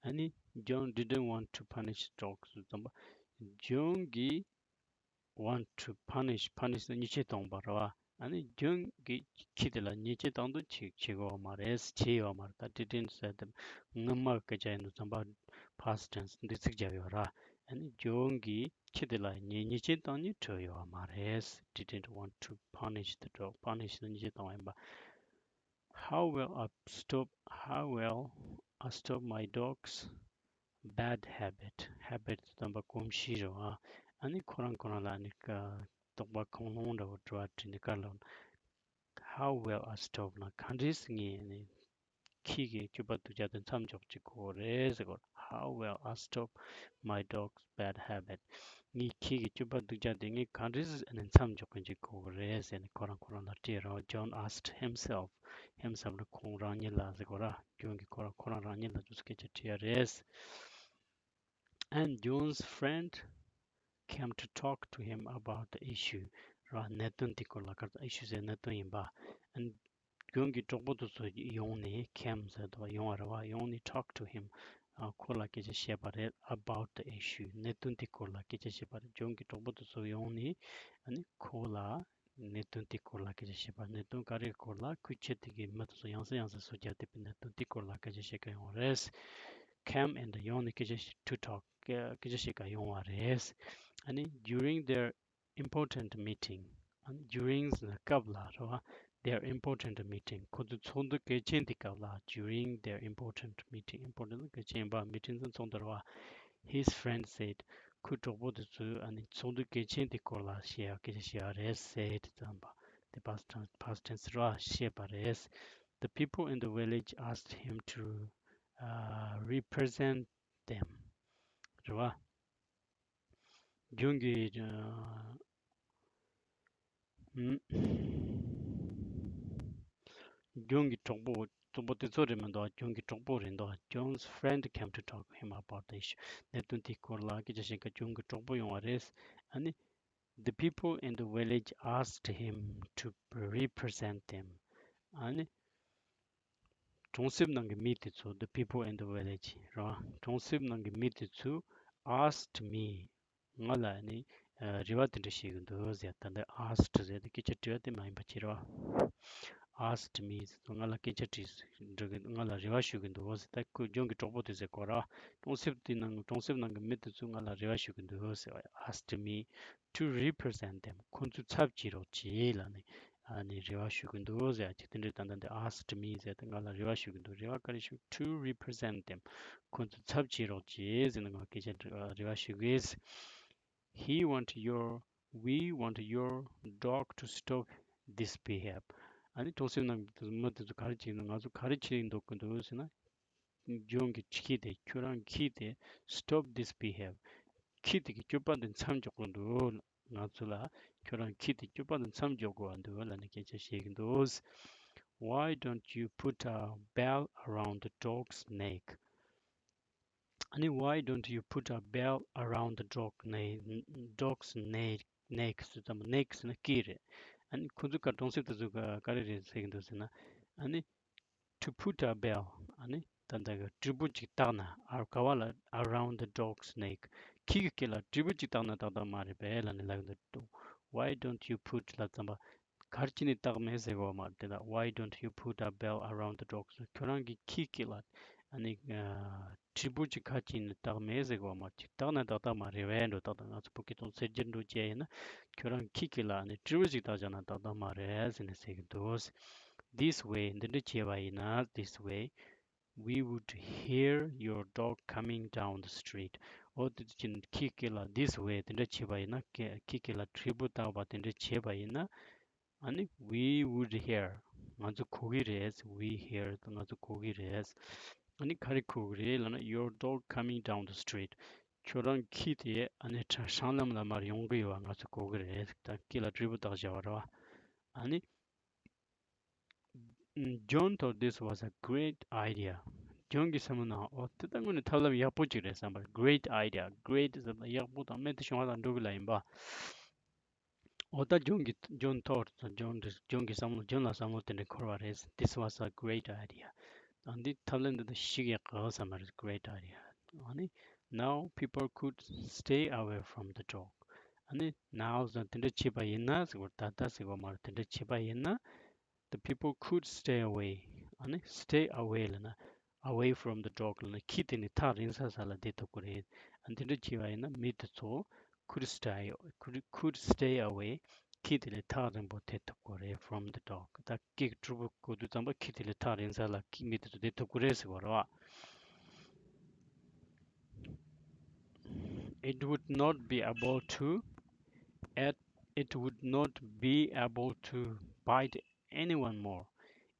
ཨ་ནི་John didn't want to punish the dog ཟེར་ཙམ་པ། ཇོན་གྱིས་want to punish punish ཟེར་ཉེས་ཆད་གཏོང་བ་རེད་བ། ཨ་ནི་ཇོན་གྱིས་ཁྱི་དེ་ལ་ཉེས་ཆད་གཏོང་འདོད་བྱེད་བྱེད་ཀྱི་ཡོད་མ་རེད། བྱེད་ཡོད་མ་རེད། ད་didn't ཟེར་དེ་སྔོན་མ་སྐད་ཆ་ཡིན་དུས་ཙམ་པ་past tense འདས་ཚིག་བརྒྱབ་ཡོད་ར། ཨ་ནི་ཇོན་གྱིས་ཁྱི་དེ་ལ་ཉེས་ཉེས་ཆད་གཏོང་ནི་འདོད་ཡོད་མ་རེད། Didn't want to punish the dog. Punish ཟེར་ཉེས་ཆད་གཏོང་བ་ཡིན་པ། How will I stop, how will I stop my dog's bad habit? Habit ཟེར་དུས་གོམས་གཤིས་རེད་བ། ཨ་ནི་ཁོ་རང་ཁོ་རང་ལ་ཨ་ནི་ཀ་དོགས་པ་ཁུངས་ལུང་འདྲ་བོ་དྲི་བ་དྲིས་ནས་བཀའ་སློབ། How will I stop ན་ག་འདྲས་ངས་ཨ་ནི་ཁྱི་གི་སྤྱོད་པ་སྡུག་ཅག་དེ་མཚམས་འཇོག་བྱེད་དགོས་རེད་ཟེར་གོ། How will I stop my dog's bad habit? ངའི་ཁྱི་གི་སྤྱོད་པ་སྡུག་ཅག་དེ་ངས་ག་འདྲས་ཨ་ནི་མཚམས་འཇོག་གི་འཇུག་དགོས་རེད་ཟེར་ནས་ཁོ་རང་ཁོ་རང་ལ་དྲིས་རོགས། John asked himself. Himself ལ་ཁོང་རང་ཉིད་ལ་ཟེར་གོ་ར། ཇོན་གྱིས་ཁོ་རང་ཁོ་རང་རང་ཉིད་ལ་དུས་སུ་སྐད་ཆ་དྲིས་ཡ་རེད། And John's friend came to talk to him about the issue. ར་གནད་དོན་དེ་སྐོར་ལ་ག་རེ་issue ཟེར་གནད་དོན་ཡིན་པ། And ཇོན་གྱི་གྲོགས་པོ་དེ་ཚོ་ཡོང་ནས་came ཟེར་དུས་ཡོང་བ་རེད་བ། ཡོང་ནས་talk to him. ཨ་ཁོ་ལ་སྐད་ཆ་བཤད་པ་རེད། About the issue གནད་དོན་དེ་སྐོར་ལ་སྐད་ཆ་བཤད་པ་རེད། ཇོན་གྱི་གྲོགས་པོ་དེ་ཚོ་ཡོང་ནས་ཨ་ནི་ཁོ་ལ་ གནད་དོན་དེའི་སྐོར་ལ་སྐད་ཆ་བཤད་པ། གནད་དོན་ག་རེའི་སྐོར་ལ། ཁོའི་ཁྱི་དེ་གིས་མི་དེ་ཚོ་ཡང་སེ་ཡང་སེ་སོ་བརྒྱབ་བསྡད་པའི་གནད་དོན་དེའི་སྐོར་ལ་སྐད་ཆ་བཤད་གི་ཡོང་བ་རེད། Came and ཡོང་ནས་སྐད་ཆ་བཤད། To talk སྐད་ཆ་བཤད་ག་ཡོང་བ་རེད། ཨ་ནི་during their important meeting ཨ་ནི་during ཟེར་ན་སྐབས་ལ་རེད་བ། Their important meeting ཁོ་ཚོའི་ཚོགས་འདུ་གལ་ཆེན་དེ་སྐབས་ལ། During their important meeting important གལ་ཆེན་པ། Meeting ཟེར་ཚོགས་འདུ་རེད་བ། His friend said ཁོའི་གྲོགས་པོ་དེ་ཚོས་ཨ་ནི་ཚོགས་འདུ་གལ་ཆེན་དེ་སྐོར་ལ་བཤད་ཡ་སྐད་ཆ་བཤད་ཡ་རེད། Said ཙམ་པ་དེ་past tense past tense རེད་བ། བཤད་པ་རེད། The people in the village asked him to uh, represent them རེད་བ། ལྗོངས་ཀྱི་ཨ་ལྗོངས་ཀྱི་གྲོགས་པོ་གྲོགས་པོ་དེ་ཚོ་རེད་མི་འདུག་ལྗོངས་ཀྱི་གྲོགས་པོ་རེད་འདུག John's friend came to talk to him about the issue གནད་དོན་དེའི་སྐོར་ལ་སྐད་ཆ་བཤད་ག་ལྗོངས་ཀྱི་གྲོགས་པོ་ཡོང་བ་རེད། ཨ་ནི་the people in the village asked him to represent them ཨ་ནི། གྲོང་གསེབ་ནང་གི་མི་དེ་ཚོ། The people in the village རེད་བ། གྲོང་གསེབ་ནང་གི་མི་དེ་ཚོས་asked me ང་ལ་ནི་རེ་བ་དེ་འདྲ་བྱེད་ཀྱི་འདུག་ཟེར། ད་ལྟ་asked ཟེར་དེ་སྐད་ཆ་དྲི་བ་དེ་མ་ཡིན་པ་ཅིག་རེད་བ། Asked me ཟེར་དུས་ང་ལ་སྐད་ཆ་དྲིས། འདྲི་གི་ང་ལ་རེ་བ་ཞུ་གི་འདུག་ཟེར། ད་ཁོས་ལྗོངས་ཀྱི་གྲོགས་པོ་དེ་ཟེར་གོ་ར། གྲོང་གསེབ་དེ་ནང་གྲོང་གསེབ་ནང་གི་མི་དེ་ཚོས་ང་ལ་རེ་བ་ཞུ་གི་འདུག་ཟེར་བ། Asked me to represent them ཁོ་ཚོའི་ཚབ་བྱེད་རོགས་བྱེད་ལབ་ནས་ཨ་ནི་རེ་བ་ཞུ་གི་འདུག་ཟེར་ཡ་ཅིག་དེ་འདྲའི་ད་ལྟ་འདི་asked me ཟེར་ཏེ་ང་ལ་རེ་བ་ཞུ་གི་འདུག་རེ་བ་ག་རེ་ཞུ། To represent them ཁོ་ཚོའི་ཚབ་བྱེད་རོགས་བྱེད་ཟེར་ནས་ང་སྐད་ཆ་རེ་བ་ཞུ་གི་ཡིན། He want your we want your dog to stop this behavior ཨ་ནི་གྲོང་གསེབ་ནང་གི་མི་དེ་ཚོ་ག་རེ་བྱེད་ཀྱི་འདུག་ང་ཚོ་ག་རེ་བྱེད་འདོད་ཀྱི་འདུག་ཟེར་ན། ལྗོངས་ཀྱི་ཁྱི་དེ། ཁྱོད་རང་ཁྱི་དེ་stop this behavior ཁྱི་དེ་གི་སྤྱོད་པ་འདི་མཚམས་འཇོག་དགོས་འདུག་ང་ཚོ་ལ་ཁྱོད་རང་ཁྱི་དེ་སྤྱོད་པ་འདི་མཚམས་འཇོག་དགོས་འདུག་ལབ་ནས་སྐད་ཆ་བཤད་ཀྱི་འདུག Why don't you put a bell around the dog's neck? ཨ་ནི་why don't you put a bell around the dog neck, dog's neck, neck ཟེར་ཙམ་པ་neck ཟེར་ན་སྐེ་རེད། ཨ་ནི་ཁོ་ཚོ་ག་གྲོང་གསེབ་དེ་ཚོ་ག་ག་རེ་རེད་ཟེར་གྱི་འདུག་ཟེར་ན། ཨ་ནི to put a bell ཨ་ནི་ད་ལྟ་གི་དྲིལ་བུ་ཅིག་བཏགས་ན། ཨ་ག་བ་ལ་around the dog's neck ཁྱི་གི་སྐེ་ལ་དྲིལ་བུ་ཅིག་བཏགས་ན་ཏག་ཏག་མ་རེད་པས་ལབ་ནས་ལབ་ཀྱི་འདུག Why don't you put ལབ་ཙམ་པ་ག་རེ་བྱས་ནས་བཏགས་མེད་ཟེར་གོ་མ་རེད་ད། Why don't you put a bell around the dog's neck ཁྱོད་རང་གི་ཁྱིའི་སྐེ་ལ་ཨ་ནི་དྲིལ་བུ་ཅིག་ག་རེ་བྱས་ནས་བཏགས་མེད་ཟེར་གོ་མ་རེད། ཅིག་བཏགས་ན་ཏག་ཏག་མ་རེད་པས་འགྲོ། ཏག་ཏག་ང་ཚོ་བོད་སྐད་ཐོག་ཟེར་རྒྱུ་འགྲོ་བྱས་ཡིན་ན་ཁྱོད་རང་གི་ཁྱིའི་སྐེ་ལ་ཨ་ནི་དྲིལ་བུ་ཅིག་བཏགས་བཞག་ན་ཏག་ཏག་མ་རེད་ཟེར་ནས་ཟེར་གྱི་འདུག This way འདི་འདྲ་བྱས་པ་ཡིན་ན། This way we would hear your dog coming down the street. འོ་དེ་ཅིན་ཁྱི་སྐེ་ལ་this way དེ་འདྲ་བྱས་པ་ཡིན་ན། ཁྱི་སྐེ་ལ་དྲིལ་བུ་བཏགས་པ་དེ་འདྲ་བྱས་པ་ཡིན་ན། ཨ་ནི་we would hear ང་ཚོ་གོ་གི་རེད། We hear ང་ཚོ་གོ་གི་རེད། ཨ་ནི་ག་རེ་གོ་གི་རེད་ལབ་ན། Your dog coming down the street ཁྱོད་རང་ཁྱི་དེ་ཨ་ནི་སྲང་ལམ་ལ་མར་ཡོང་གི་ཡོད་པ་ང་ཚོ་གོ་གི་རེད། ད་སྐེ་ལ་དྲིལ་བུ་བཏགས་བཞག་པ་རེད་པ། ཨ་ནི། John thought this was a great idea. ཇོན་གྱི་བསམ་བློ་ནང་འོ་དེ་ད་དངོས་གནས་ཐབས་ལམ་ཡག་པོ་ཅིག་རེད་བསམ་པ་རེད། Great idea. Great ཟེར་ན་ཡག་པོ་དང་རྨད་དུ་བྱུང་བ་དང་འགྲོ་གི་ལ་ཡིན་པ། འོ་ད་ཇོན་གྱི John thought ཇོན་ཇོན་གྱི་བསམ་བློ་ཇོན་ལ་བསམ་བློ་དེ་འདྲ་འཁོར་བ་རེད། This was a great idea. ཨ་འདི་ཐབས་ལམ་འདི་ད་ཞིག་ཡག་གི་བསམ་པ་རེད། Great idea. ཨ་ནི། Now people could stay away from the dog. ཨ་ནི་now ཟེར་དེ་འདྲ་བྱས་པ་ཡིན་ན་ཟེར་བ། ད་ལྟ་ཟེར་བ་མ་རེད། དེ་འདྲ་བྱས་པ་ཡིན་ན། The people could stay away. ཨ་ནི་stay away ལབ་ན་away from the dog ལབ་ན་ཁྱི་དེ་ནས་ཐག་རིང་ས་ས་ལ་བསྡད་ཐུབ་ཀྱི་རེད། ཨ་འདི་འདྲ་བྱས་པ་ཡིན་ན་མི་དེ་ཚོ་could stay could, could stay away. ཁྱི་དེ་ལས་ཐག་རིང་པོ་བསྡད་ཐུབ་ཀྱི་རེད། From the dog. ད་སྐེ་གི་དྲིལ་བུ་གོ་དུས་ཙམ་པ་ཁྱི་དེ་ལས་ཐག་རིང་ས་ལ་ཁྱི་མི་དེ་ཚོ་བསྡད་ཐུབ་ཀྱི་རེད་ཟེར་བ་རེད་བ། It would not be able to, it, it would not be able to bite anyone more.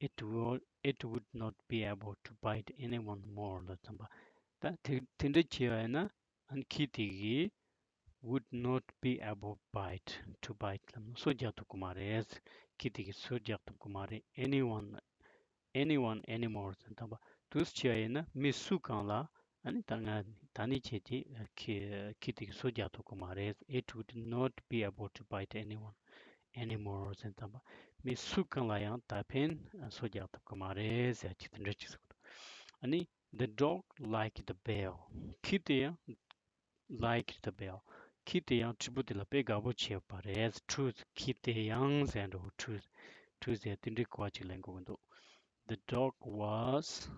It would, it would not be able to bite anyone more ལ་ཙམ་པ། ད་དེ་དེ་འདྲ་བྱས་པ་ཡིན་ན་ཨ་ནི་ཁྱི་དེ་གིས་would not be able bite to bite ལབ་ན་སོ་རྒྱག་ཐུབ་ཀྱི་མ་རེད། ཁྱི་དེ་གིས་སོ་རྒྱག་ཐུབ་ཀྱི་མ་རེད། Anyone, anyone anymore ཟེར་དང་པ་དུས་བྱས་པ་ཡིན་ན་མི་སུ་གང་ལ་ཨ་ནི་ད་ང་ད་ནི་བྱས་ཏེ་ཁྱི་ཁྱི་དེ་གིས་སོ་རྒྱག་ཐུབ་ཀྱི་མ་རེད། It would not be able to bite anyone anymore ཟེར་དང་པ་མི་སུ་གང་ལ་ཡང་ད་ཕན་སོ་རྒྱག་ཐུབ་ཀྱི་མ་རེད་ཟེར་ཅིག་དེ་འདྲ་ཅིག་ཟེར་གི་འདུག་ཨ་ནི་the dog liked the bell ཁྱི་དེ་ཡང་liked the bell ཁྱི་དེ་ཡང་དྲིལ་བུ་དེ་ལ་དཔེ་དགའ་པོ་བྱས་པ་རེད། Too། ཁྱི་དེ་ཡང་ཟེར་འགྲོ། Too། Too ཟེར་དེ་འདྲའི་གོ་བ་ཅིག་ལེན་དགོས་ཀྱི་འདུག The dog was,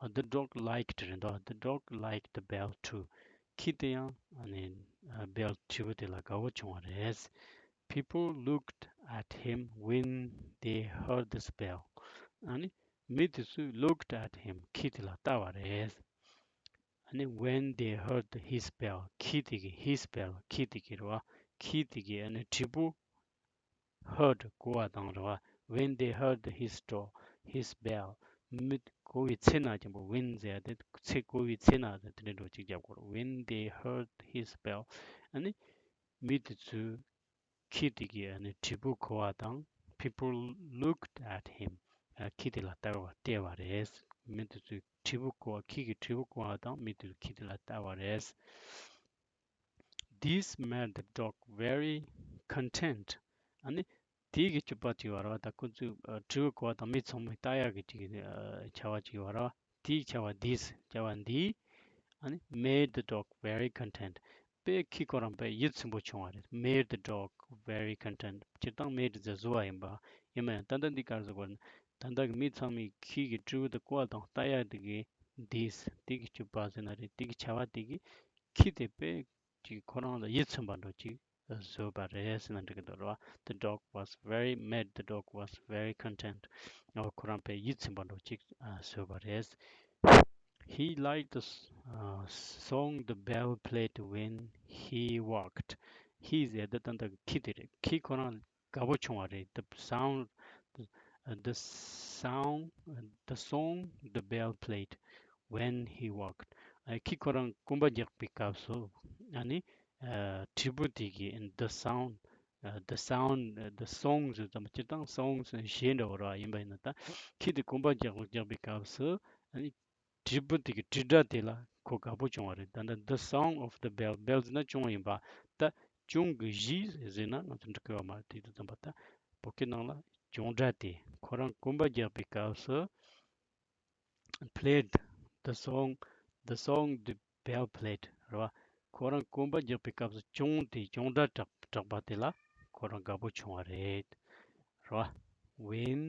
uh, the dog liked རེད་འདུག The dog liked the bell too. ཁྱི་དེ་ཡང་ཨ་ནི་bell དྲིལ་བུ་དེ་ལ་དགའ་པོ་བྱུང་བ་རེད། People looked at him when they heard this bell. ཨ་ནི་མི་དེ་ཚོས་looked at him ཁྱི་དེ་ལ་ལྟ་བ་རེད། ཨ་ནི་when they heard his bell ཁྱི་དེ་གི his bell ཁྱི་དེ་གི་རེད་བ། ཁྱི་དེ་གི་ཨ་ནི་དྲིལ་བུ heard གོ་བ་དང་རེད་བ། When they heard his door, his bell མི་གོ་བའི་ཚེ་ན་ཀྱང་པོ་when ཟེར་ཏེ་ཚེ་གོ་བའི་ཚེ་ན་ཟེར་དེ་འདྲ་འགྲོ་གཅིག་རྒྱབ་དགོས་རེད། When they heard his bell ཨ་ནི་མི་དེ་ཚོས་ཁྱི་དེ་གི་ཨ་ནི་དྲིལ་བུ་གོ་བ་དང་། People looked at him ཨ་ཁྱི་དེ་ལ་ལྟ་བ་བལྟས་པ་རེད། མི་དེ་ཚོས་དྲིལ་བུ་གོ་བ་ཁྱི་གི་དྲིལ་བུ་གོ་བ་དང་མི་དེ་ཚོས་ཁྱི་དེ་ལ་ལྟ་བ་རེད། This made the dog very content. ཨ་ནི་དེ་གི་སྤྱོད་པ་ཅིག་བར་བ་ད་ཁོ་ཚོས་ཨ་དྲིལ་བུ་གོ་བ་དང་མི་ཚང་མས་ལྟ་ཡག་གི་ཅིག་ཨ་བྱ་བ་ཅིག་བར་བ་དེའི་བྱ་བ་this བྱ་བ་འདིས་ཨ་ནི་made the dog very content དཔེ་ཁྱི་ཁོ་རང་དཔེ་ཡིད་ཚིམ་པོ་བྱུང་བ་རེད། Made the dog very content སྤྱིར་བཏང་made ཟེར་བཟོ་བ་ཡིན་པ་ཡིན་མ་ཡང་ད་ལྟ་འདི་ག་རེ་ཟེར་དགོས་ན་ད་ལྟ་གི་མི་ཚང་མས་ཁྱི་གི་དྲིལ་བུ་དེ་གོ་བ་དང་ལྟ་ཡག་དེ་གི this དེ་གི་སྤྱོད་པ་ཟེར་ན་རེད། དེ་གི་བྱ་བ་དེ་གི་ཁྱི་དེ་དཔེ་ཅིག་ཁོ་རང་ལ་ཡིད་ཚིམ་པ་འདྲ་ཅིག་བཟོས་པ་རེད་ཟེར་ན་འགྲིག་གི་འདུག་རེད་བ། The dog was very made the dog was very content. ཨོ་ཁོ་རང་དཔེ་ཡིད་ཚིམ་པ་འདྲ་ཅིག་བཟོས་པ་རེད། He liked the s- uh, song the bell played when he walked. He ཟེར་ད་ད་ད་ཁྱི་དེ་རེད། ཁྱི་ཁོ་རང་དགའ་པོ་བྱུང་བ་རེད། The sound, the, uh, the sound, uh, the song the bell played when he walked. ཨ་ཁྱི་ཁོ་རང་རྐང་པ་རྒྱག་པའི་སྐབས་སུ་ཨ་ནི་ཨ་དྲིལ་བུ་དེ་གི་the sound, uh, the sound, uh, the song ཟེར་ཙམ་སྤྱིར་བཏང་songs གཞས་འདྲ་བོ་ར་ཡིན་པ་ཡིན་ན་ད་ཁྱི་དེ་རྐང་པ་རྒྱག་རྒྱག་པའི་སྐབས་སུ་ཨ་ནི་དྲིལ་བུ་དེ་གི་དྲིལ་སྒྲ་དེ་ལ་ཁོ་དགའ་པོ་བྱུང་བ་རེད། ད་ལྟ་the song of the bell, bell ཟེར་ན་གཅོང་ཡིན་པ། ད་གཅོང་གི་གཞས་ཟེར་ན་ང་ཚོ་འབྲི་དགོས་པ་མ་རེད། དེ་དུས་ཙམ་པ་ད་བོད་སྐད་ནང་ལ་གཅོང་སྒྲ་དེ་ཁོ་རང་རྐང་པ་རྒྱག་པའི་སྐབས་སུ་played the song, the song the bell played རེད་བ། ཁོ་རང་རྐང་པ་རྒྱག་པའི་སྐབས་སུ་གཅོང་དེ་གཅོང་སྒྲ་གྲགས་གྲགས་པ་དེ་ལ་ཁོ་རང་དགའ་པོ་བྱུང་བ་རེད། རེད་བ། When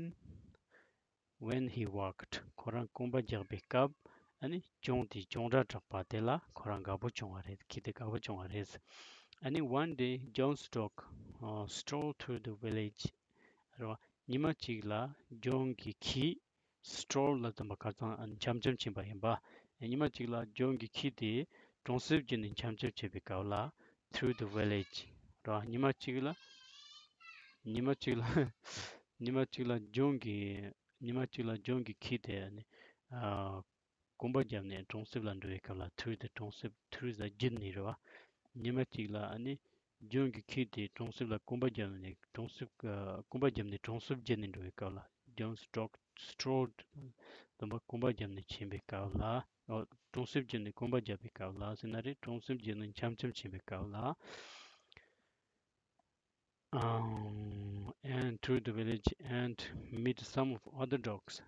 When he walked ཁོ་རང་རྐང་པ་རྒྱག་པའི་སྐབས་ཨ་ནི་གཅོང་དེ་གཅོང་སྒྲ་གྲགས་པ་དེ་ལ་ཁོ་རང་དགའ་པོ་བྱུང་བ་རེད། ཁྱི་དེ་དགའ་པོ་བྱུང་བ་རེད། ཨ་ནི་one day John's dog uh, strolled through the village རེད་བ། ཉི་མ་གཅིག་ལ་ཇོན་གྱི་ཁྱི་stroll ལ་ཙམ་པ་ཁ་སང་འཆམ་འཆམ་ཕྱིན་པ་ཡིན་པ། ཉི་མ་གཅིག་ལ་ཇོན་གྱི་ཁྱི་དེ་གྲོང་གསེབ་བརྒྱུད་ནས་འཆམ་འཆམ་བྱེད་པའི་སྐབས་ལ་through the village རེད་བ། ཉི་མ་གཅིག་ལ་ཉི་མ་གཅིག་ལ་ཉི་མ་གཅིག་ལ་ཇོན་གྱི་ཉི་མ་གཅིག་ལ་ཇོན་གྱི་ཁྱི་དེ་ནི་ཨ་རྐང་པ་བརྒྱབ་ནས་གྲོང་གསེབ་ལ་འགྲོ་བའི་སྐབས་ལ་through དེ་གྲོང་གསེབ་through ཟེར་བརྒྱུད་ནས་རེད་བ། ཉི་མ་གཅིག་ལ་ཨ་ནི་ཇོན་གྱི་ཁྱི་དེ་གྲོང་གསེབ་ལ་རྐང་པ་བརྒྱབ་ནས་གྲོང་གསེབ་ཨ་རྐང་པ་བརྒྱབ་ནས་གྲོང་གསེབ་བརྒྱུད་ནས་འགྲོ་བའི་སྐབས་ལ་John's dog strolled དམ་པ་རྐང་པ་བརྒྱབ་ནས་ཕྱིན་པའི་སྐབས་ལ་ཨོ་གྲོང་གསེབ་བརྒྱུད་ནས་རྐང་པ་བརྒྱབ་པའི་སྐབས་ལ་ཟེར་ན་རེད། གྲོང་གསེབ་བརྒྱུད་ནས་འཆམ་འཆམ་ཕྱིན་པའི་སྐབས་ལ། Um, and through the village and meet some of other dogs.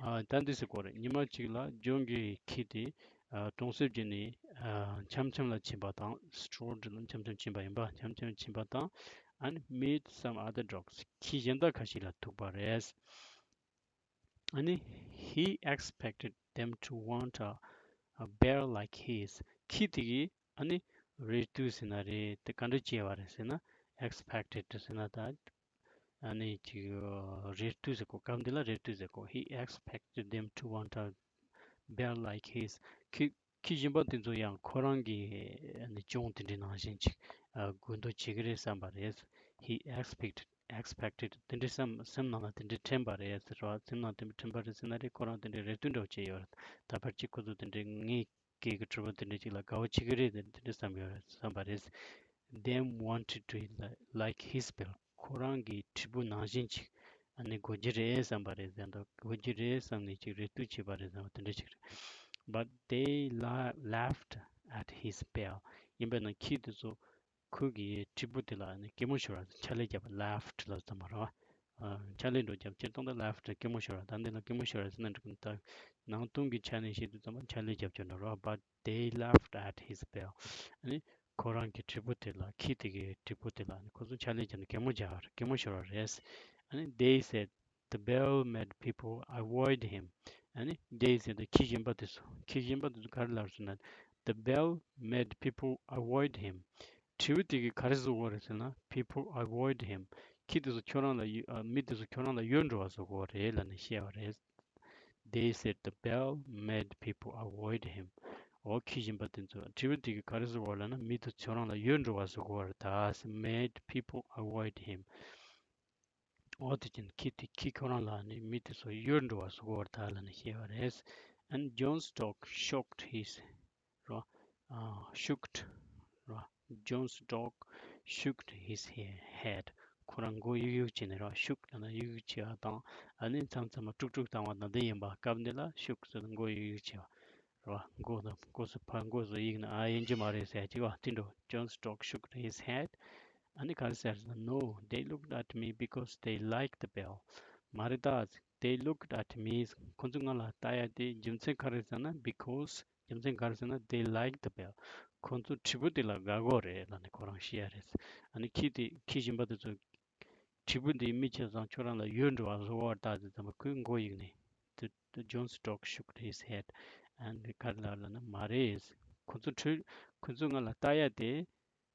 ཨ་ད་འདི་ཟེར་གོ་རེད། ཉི་མ་གཅིག་ལ་ཇོན་གྱི་ཁྱི་དེ་ཨ་གྲོང་གསེབ་བརྒྱུད་ནས་ཨ་འཆམ་འཆམ་ལ་ཕྱིན་པ་དང་strolled ལ་འཆམ་འཆམ་ཕྱིན་པ་ཡིན་པ། འཆམ་འཆམ་ཕྱིན་པ་དང་and meet some other dogs ཁྱི་གཞན་དག་ཁ་ཤས་ལ་ཐུག་པ་རེད། ཨ་ནི་he expected them to want a, a bell like his. ཁྱི་དེ་གིས་ཨ་ནི་རེ་ལྟོས་ཟེར་ན་རེད་དེ་ག་འདྲ་བྱས་པ་རེད་ཟེར་ན། Expected ཟེར་ན་ད་ཨ་ནི་ཅིག་རེ་ལྟོས་ཟེར་གོ། སྐབས་འདི་ལ་རེ་ལྟོས་ཟེར་གོ། He expected them to want a bell like his. ཁྱི་ཁྱི་གཞན་པ་དེ་ཚོ་ཡང་ཁོ་རང་གི་ཨ་ནི་གཅོང་དེ་འདྲའི་ནང་བཞིན་ཅིག་ཨ་དགོས་འདོད་བྱེད་ཀྱི་རེད་བསམ་པ་རེད། He expected expected དེ་འདྲའི་སེམས་སེམས་ནང་ལ་དེ་འདྲའི་དྲན་པ་རེད་ཟེར་བ། སེམས་ནང་དེ་འདྲའི་དྲན་པ་རེད་ཟེར་ན་རེད། ཁོ་རང་དེ་འདྲའི་རེ་ལྟོས་འདྲ་བོ་བྱས་ཡོད་རེད། ད་ཕལ་ཆེར་ཁོ་ཚོ་དེ་འདྲའི་ངའི་སྐད་ཀྱི་དྲི་བ་དེ་འདྲའི་ཅིག་ལ་དགའ་བོ་བྱེད་ཀྱི་རེད་དེ་འདྲའི་བསམ་ཡོད་རེད་བསམ་པ་རེད། Them wanted to li- like his bell ཁོ་རང་གི་དྲིལ་བུ་ནང་བཞིན་ཅིག་ཨ་ནི་དགོས་ཀྱི་རེད་བསམ་པ་རེད་ཟེར་འདུག་དགོས་ཀྱི་རེད་བསམ་ནས་ཅིག་རེ་ལྟོས་བྱས་པ་རེད་བསམ་པ་དེ་འདྲ་ཅིག་རེད། But they la- laughed at his bell. ཡིན་པས་ན་ཁྱི་དེ་ཚོ་ཁོ་གི་དྲིལ་བུ་དེ་ལ་ཨ་ནི་སྐྱི་མོ་ཤོར་བ། འཕྱ་ལད་བརྒྱབ་པ། Laughed ལབ་ཙམ་པ་རེད་བ། ཨ་འཕྱ་ལད་འདྲ་བོ་བརྒྱབ། སྤྱིར་བཏང་ད་laughed སྐྱི་མོ་ཤོར་བ། ད་འདི་ལ་སྐྱི་མོ་ཤོར་བ་ཟེར་ན་འགྲིག་གི། ད་ནང་དོན་གྱི་ཆ་ནས་བཤད་དུས་ཙམ་པ་འཕྱ་ལད་བརྒྱབ་ཀྱི་འདྲ་བོ་རེད་བ། But they laughed at his bell. ཨ་ནི་ ཁོ་རང་གི་དྲིལ་བུ་དེ་ལ་ཁྱི་དེ་གི་དྲིལ་བུ་དེ་ལ་ཁོ་ཚོ་ཕྱག་ལས་བྱས་ནས་གད་མོ་རྒྱག་གད་མོ་ཤོར་བ་རེད། ཨ་ནི་they said the bell made people avoid him. ཨ་ནི་they said ཁྱི་གཞན་པ་དེ་ཚོ་ཁྱི་གཞན་པ་དེ་ཚོ་ག་རེ་ལབ་ཟེར་ན། The bell made people avoid him. དྲིལ་བུ་དེ་གིས་ག་རེ་བཟོ་གི་ཡོད་རེད་ཟེར་ན། People avoid him. ཁྱི་དེ་ཚོ་ཁྱོད་རང་ལ་ཡོ- ཨ། མི་དེ་ཚོ་ཁྱོད་རང་ལ་ཡོད་འགྲོ་བ་བཟོ་གི་ཡོད་རེད་ལབ་ནས་བཤད་པ་རེད། They said the bell made people avoid him. འོ་ཁྱི་གཞན་པ་དེ་ཚོ་དྲིལ་བུ་དེ་གིས་ག་རེ་བཟོ་གི་ཡོད་ལབ་ན། མི་དེ་ཚོ་ཁྱོད་རང་ལ་ཡོད་འགྲོ་བ་བཟོ་གི་ཡོད་རེད་ད། Made people avoid him. འོ་དེ་བྱས་ནས་ཁྱི་དེ་ཁྱི་ཁྱོད་རང་ལ་ནི་མི་དེ་ཚོ་ཡོད་འགྲོ་བ་བཟོ་གི་ཡོད་རེད་ད་ལབ་ནས་བཤད་པ་རེད། And John's dog shook his རོ། ཨ། shook རོ། John's dog shook his he- head. ཁོ་རང་མགོ་གཡུག་གཡུག་བྱས་ནས་རོ། shook ལབ་ན་གཡུག་གཡུག་བྱེད་པ་དང་། ཨ་ནི་མཚམས་མཚམས་ལ་དཀྲུག་དཀྲུག་བཏང་བ་ནང་བཞིན་ཡིན་པ། སྐབས་འདི་ལ་shook ཟེར་ན་མགོ་གཡུག་གཡུག་བྱེད་པ་རོ། མགོ་དང་མགོ་སུ་ཕར་མགོ་སུ་གཡུག་ན་ཨ་ཡིན་གྱི་མ་རེད་ཟེར་གྱི་བ་དེ་འགྲོ། John's dog shook his head. ཨ་ནི་ག་རེ་ཟེར་ཟེར་ན། No, they looked at me because they liked the bell. མ་རེད་ད། They looked at me. ཁོ་ཚོ་ང་ལ་ལྟ་ཡ་དེ་རྒྱུ་མཚན་ག་རེ་ཟེར་ན། Because རྒྱུ་མཚན་ག་རེ་ཟེར་ན། They liked the bell. ཁོ་ཚོ་དྲིལ་བུ་དེ་ལ་དགའ་གི་ཡོད་རེད་ལབ་ནས་ཁོ་རང་བཤད་ཡ་རེད། ཨ་ནི་ཁྱི་དེ་ཁྱི་གཞན་པ་དེ་ཚོ་དྲིལ་བུ་དེ་མི་ཁྱེར་སོང་ཁྱོད་རང་ལ་ཡོད་འགྲོ་བ་བཟོ་བར་ལྟ་དེ་ཙམ་པ་ཁོས་མགོ་གཡུག་ནས། The, the John's dog shook his head and ག་རེ་ལབ་ལབ་ན། མ་རེད། ཁོ་ཚོ་དྲིལ- ཁོ་ཚོ་ང་ལ་ལྟ་ཡ་དེ་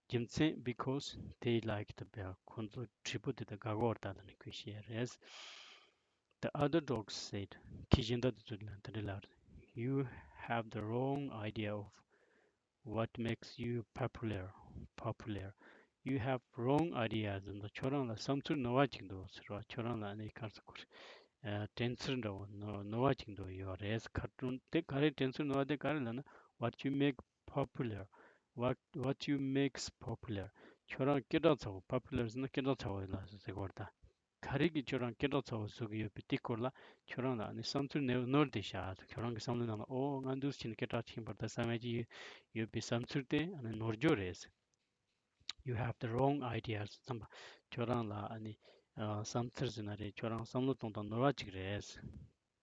རྒྱུ་མཚན། Because they liked the bell. ཁོ་ཚོ་དྲིལ་བུ་དེ་དང་དགའ་གི་ཡོད་རེད་ད་ལབ་ནས་ཁོས་བཤད་ཡ་རེད། The other dogs said. ཁྱི་གཞན་དག་དེ་ཚོ་ལ་འདི་འདྲ་ལབ་རེད། You have the wrong idea of what makes you popular. Popular. You have wrong ideas. ཁྱོད་རང་ལ་བསམ་ཚུལ་ནོར་བ་ཅིག་འདུག་ཟེར་བ། ཁྱོད་རང་ལ་ནི་ག་རེ་ཟེར་དགོས་རེད། ཨ། དྲན་ཚུལ་འདྲ་བོ་ནོར་ནོར་བ་ཅིག་འདུག་ཡོད་རེད། ཁ་ཏོན་དེ་ག་རེ་དྲན་ཚུལ་ནོར་བ་དེ་ག་རེ་ལབ་ན། What you make popular. What, what you makes popular. ཁྱོད་རང་སྐད་གྲགས་ཚ་བོ། Popular ཟེར་ན་སྐད་གྲགས་ཚ་བོ་ལ་ཟེར་གོ་རེད་ད། ག་རེ་གིས་ཁྱོད་རང་སྐད་གྲགས་ཚ་བོ་བཟོ་གི་ཡོད་པའི་དེ་སྐོར་ལ་ཁྱོད་རང་ལ་ནི་བསམ་ཚུལ་ནོར་ནོར་བསྡད་ཤག་ཁྱོད་རང་གི་བསམ་བློའི་ནང་ལ། ཨོ་ང་འདུག་སེ་བྱས་ནས་སྐད་གྲགས་ཆེན་པོ་རེད་ད་བསམ་ཡ་ཅིག་ཡོད་པའི་བསམ་ཚུལ་དེ་ནོར་འགྲོ་རེད། You have the wrong ideas. བསམ་པ། ཁྱོད་རང་ལ་ཨ་ནི་ཨ་བསམ་ཚུལ་ཟེར་ན་རེད། ཁྱོད་རང་བསམ་བློ་གཏོང་སྟངས་ནོར་བ་ཅིག་རེད།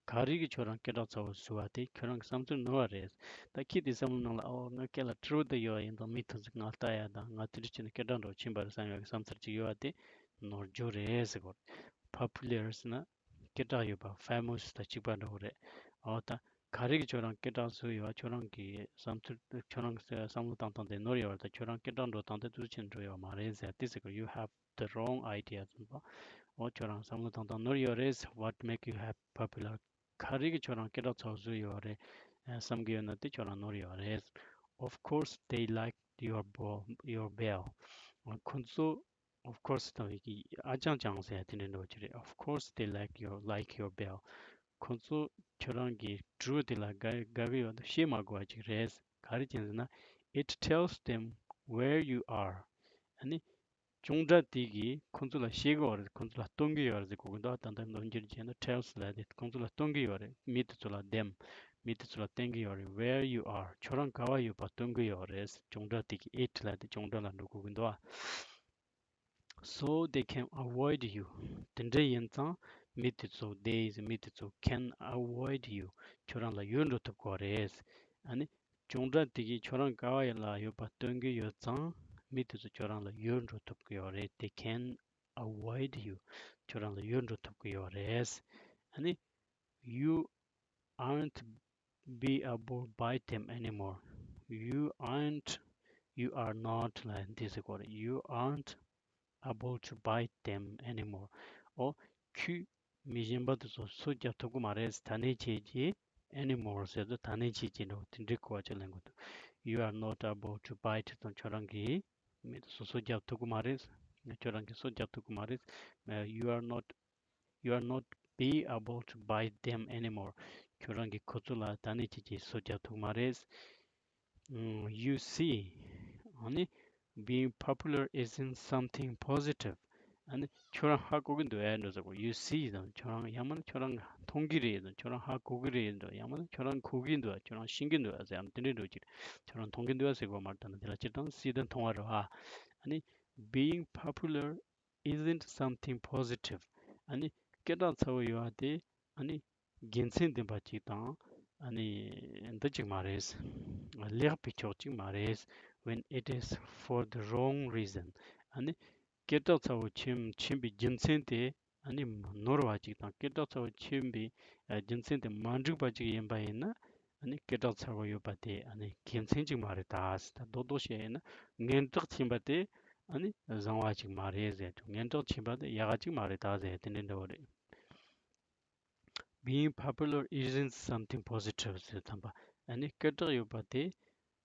ག་རེ་གིས་ཁྱོད་རང་སྐད་གྲགས་ཚ་བོ་བཟོས་པ་དེ་ཁྱོད་རང་གི་བསམ་ཚུལ་ནོར་བ་རེད། ད་ཁྱི་དེ་བསམ་བློ་ནང་ལ། ཨོ་ང་སྐེ་ལ་དྲིལ་བུ་དེ་ཡོད་པ་ཡིན་ཙང་མི་དེ་ཚོ་ང་ལྟ་ཡ་དང་། ང་དེ་འདྲ་བྱས་ན་སྐད་གྲགས་འདྲ་བོ་ཕྱིན་པ་རེད་བསམ་ཡག་གི་བསམ་ཚུལ་ཅིག་ཡོད་པ་དེ་ནོར་འགྲོ་རེད་ཟེར་གོ། Popular ཟེར་ན་སྐད་གྲགས་ཡོད་པ། Famous དང་གཅིག་པ་འདྲ་བོ་རེད། ཨོ་ད་ག་རེ་གིས་ཁྱོད་རང་སྐད་གྲགས་བཟོས་ཡོད་པ། ཁྱོད་རང་གི་བསམ་ཚུལ། ཁྱོད་རང་གི་བསམ་བློ་བཏང་སྟངས་དེ་ནོར་ཡོད་པ་རེད། ད་ཁྱོད་རང་སྐད་གྲགས་འགྲོ་སྟངས་དེ་དུས་ཆེན་འགྲོ་ཡོད་པ་མ་རེད་ཟེར་དེ་ཟེར་གོ། You have the wrong idea. ཨོ་ཁྱོད་རང་བསམ་བློ་བཏང་སྟངས་ནོར་ཡོད་རེད། What make you have popular. ག་རེ་གིས་ཁྱོད་རང་སྐད་གྲགས་ཚ་བོ་བཟོས་ཡོད་རེད་བསམ་གྱི་ཡོད་ན་དེ་ཁྱོད་རང་ནོར་ཡོད་རེད། Of course they liked your bell, your bell. ཁོ་ཚོ། Of course དང་ཡི་གེ་ཨ་ཅང་ཅང་ཟེར་ཡ་དེ་འདྲ་འདྲ་བོ་ཅིག་རེད། Of course they like your, like your bell. ཁོ་ཚོ་ཁྱོད་རང་གི་དྲིལ་བུ་དེ་ལ་དགའ་དགའ་གི་ཡོད་ན་བཤད་མ་དགོས་པ་ཅིག་རེད། ག་རེ་བྱས་ཟེར་ན། It tells them where you are. ཨ་ནི་ཅོང་སྒྲ་དེ་གིས་ཁོ་ཚོ་ལ་བཤད་གི་ཡོད་རེད། ཁོ་ཚོ་ལ་སྟོན་གི་ཡོད་རེད་ཟེར་གོ་གི་འདུག་ད་ལྟ་མདོ་འགྱུར་བྱས་ན་tells ལབ་དེ་ཁོ་ཚོ་ལ་སྟོན་གི་ཡོད་རེད། མི་དེ་ཚོ་ལ། them. མི་དེ་ཚོ་ལ་སྟོན་གི་ཡོད་རེད། Where you are. ཁྱོད་རང་ག་པར་ཡོད་པ་སྟོན་གི་ཡོད་རེད། ཅོང་སྒྲ་དེ་གིས། it ལབ་དེ་ཅོང་སྒྲ་ལ་འགྲོ་གོ་གི་འདུག So they can avoid you. དེ་འདྲ་ཡིན་ཙང་མི་དེ་ཚོ། they ཟེར་མི་དེ་ཚོ། can avoid you. ཁྱོད་རང་ལ་ཡོལ་འགྲོ་ཐུབ་ཀྱི་ཡོད་རེད། ཨ་ནི་ཅོང་སྒྲ་དེ་གིས་ཁྱོད་རང་ག་པར་ལ་ཡོད་པ་སྟོན་གྱི་ཡོད་ཙང་མི་དེ་ཚོ་ཁྱོད་རང་ལ་ཡོལ་འགྲོ་ཐུབ་ཀྱི་ཡོད་རེད། They can avoid you. ཁྱོད་རང་ལ་ཡོལ་འགྲོ་ཐུབ་ཀྱི་ཡོད་རེད། ཨ་ནི། You aren't be able to bite them anymore. You aren't, you are not ལབ་འདི་ཟེར་གོ་རེད། You aren't able to bite them anymore. ཨོ། ཁྱོས་མི་གཞན་པ་དེ་ཚོ་སོ་བརྒྱབ་ཐུབ་ཀྱི་མ་རེད། ད་ནས་བྱས་རྗེས་anymore ཟེར་དུས་ད་ནས་བྱས་རྗེས་འདྲ་བོ་དེ་འདྲའི་གོ་བ་ཅིག་ལེན་དགོས་འདུག You are not able to bite དང་ཁྱོད་རང་གིས་མི་དེ་ཚོ་སོ་བརྒྱབ་ཐུབ་ཀྱི་མ་རེད། ཁྱོད་རང་གིས་སོ་བརྒྱབ་ཐུབ་ཀྱི་མ་རེད། You are not, you are not be able to bite them anymore. ཁྱོད་རང་གིས་ཁོ་ཚོ་ལ་ད་ནས་བྱས་རྗེས་སོ་བརྒྱབ་ཐུབ་ཀྱི་མ་རེད། ཨུམ། You see. ཨ་ནི། Being popular isn't something positive. ཨ་ནི། ཁྱོད་རང་ཧ་གོ་གི་འདུག་ཨེ་འགྲོ་ཟེར་གོ། You see དང་ཁྱོད་རང་ཡང་མིན་ན་ཁྱོད་རང་མཐོང་གི་རེད་དང་ཁྱོད་རང་ཧ་གོ་གི་རེད་འགྲོ། ཡང་མིན་ན་ཁྱོད་རང་གོ་གི་འདུག་ཁྱོད་རང་ཤེས་ཀྱི་འདུག་ཟེར་ཡང་དེ་འདྲའི་འགྲོ་ཅིག་ཁྱོད་རང་མཐོང་གི་འདུག་ཟེར་གོ་མ་རེད། ད་ནི་དེ་ལ་སྤྱིར་བཏང་see དང་མཐོང་བ་རེད་བ། ཨ་ནི། Being popular isn't something positive. ཨ་ནི། སྐད་གྲགས་ཚ་བོ་ཡོད་པ་དེ། ཨ་ནི། དགེ་མཚན་ལྡན་པ་ཅིག་དང་། ཨ་ནི། འདི་ཅིག་མ་རེད། ལེགས་པའི་ཕྱོགས་ཅིག་མ་རེད། when it is for the wrong reason. ཨ་ནི་སྐད་གྲགས་ཚ་བོ་ཆེན་ཆེན་པོའི་རྒྱུ་མཚན་དེ་ཨ་ནི་ནོར་བ་ཅིག་དང་། སྐད་གྲགས་ཚ་བོ་ཆེན་པོའི་ཨ་རྒྱུ་མཚན་དེ་མ་འགྲིག་པ་ཅིག་ཡིན་པ་ཡིན་ན། ཨ་ནི་སྐད་གྲགས་ཚ་བོ་ཡོད་པ་དེ་ཨ་ནི་དགེ་མཚན་ཅིག་མ་རེད་ད་ཟེར། ད་རྡོག་རྡོག་བཤད་ཡིན་ན། སྙན་གྲགས་ཆེན་པ་དེ་ཨ་ནི་བཟང་བ་ཅིག་མ་རེད་ཟེར། སྙན་གྲགས་ཆེན་པ་དེ་ཡག་ག་ཅིག་མ་རེད་ད་ཟེར། དེ་འདྲའི་འདྲ་བོ་རེད། Being popular isn't something positive ཟེར་དུས་ཙམ་པ། ཨ་ནི་སྐད་གྲགས་ཡོད་པ་དེ་